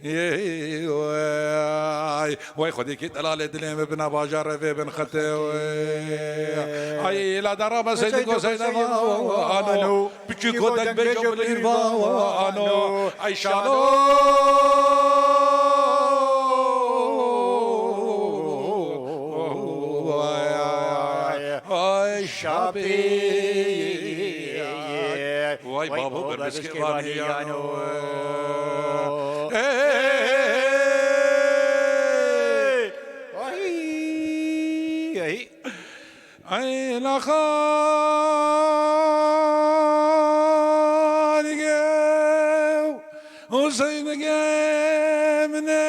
Ey, wey, wey Xwedî kî delalê dilê min bina bajarê vê bin xetê wey. Ay, la dara be seydi ko seyde vano. Piçî ko deng bêjo bilîr vano. Ay, şalo. Ay, şapî. Vay babo, berbiskê vanî yano. Ey! Ay, ay. Ay, la xalige, Hüseyin gemine,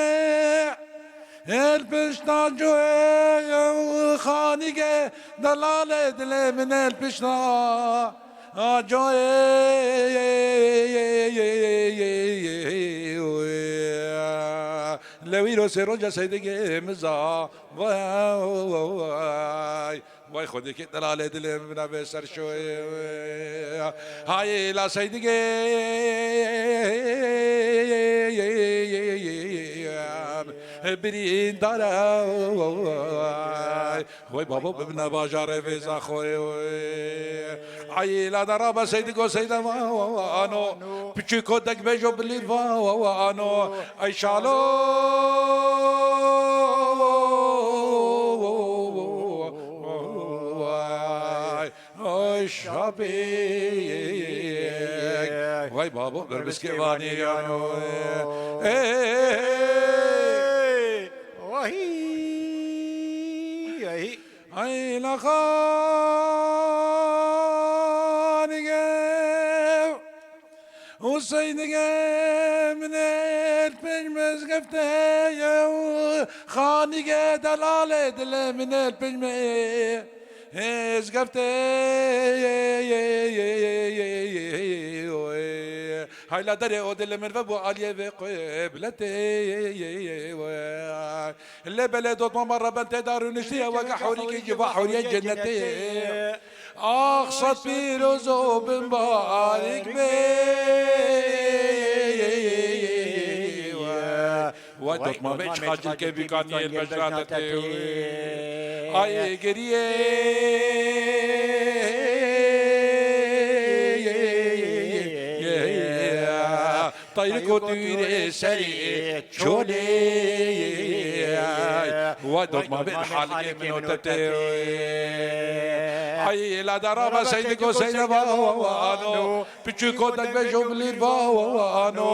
her pişt Tacoyê xanîgê delalê dilê min el pişta. Acoyê lewîro sê roja seydigê miza. Vay. Vay xwedêkê delalê dilê min navê ser şoyê. Hayê la seydigê birîndara. Vay babo bibne bajarê vêza xwê. Hayê la dara be seydigo seyda vano. Piçûko dekbejo bilîr vano. Ay şalo. Vay, ay şapik. Vay babo, berbiskê vanî yano. Ey, vahî, vahî. Ay la xanîge. Huseyîn dige min el pênc mezgefte ye û xanîge delalê dilê min el pênc me êzgefte. Hayla derê o dilê min ve bu aliyê ve qibletê. Lê belê dotma me reben tê de rûniştiye weke hûrîkê ji va hûriyê cennetê. Ax sed pîroz û bin barik be. Vay dotma me çiqa cilkê bîkaniyê beşrate tê. Ay geriyê. Tayrik û tûrê serê çolê. Vay dotma bin halkê min û te tê. Ay la dara ve seydik û seyde vano. Piçûko dekbejo bilîr vano.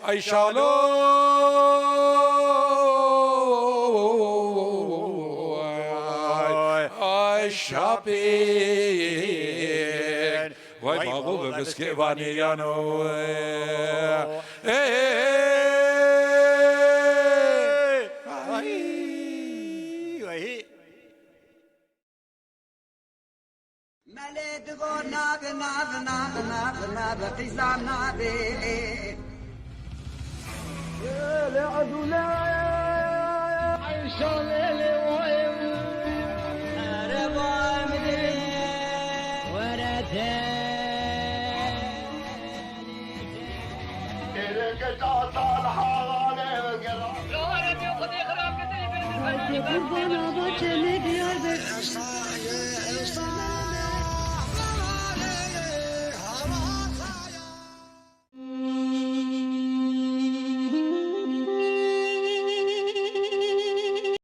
Ay şalo. Ay şapin. Vay babo be biskê vanê yano. Ey, ay, ay. Melê digo nabe, nabe, nabe, nabe, nabe, qîza nabe. Kurban Aba Çemê Diyarbekir.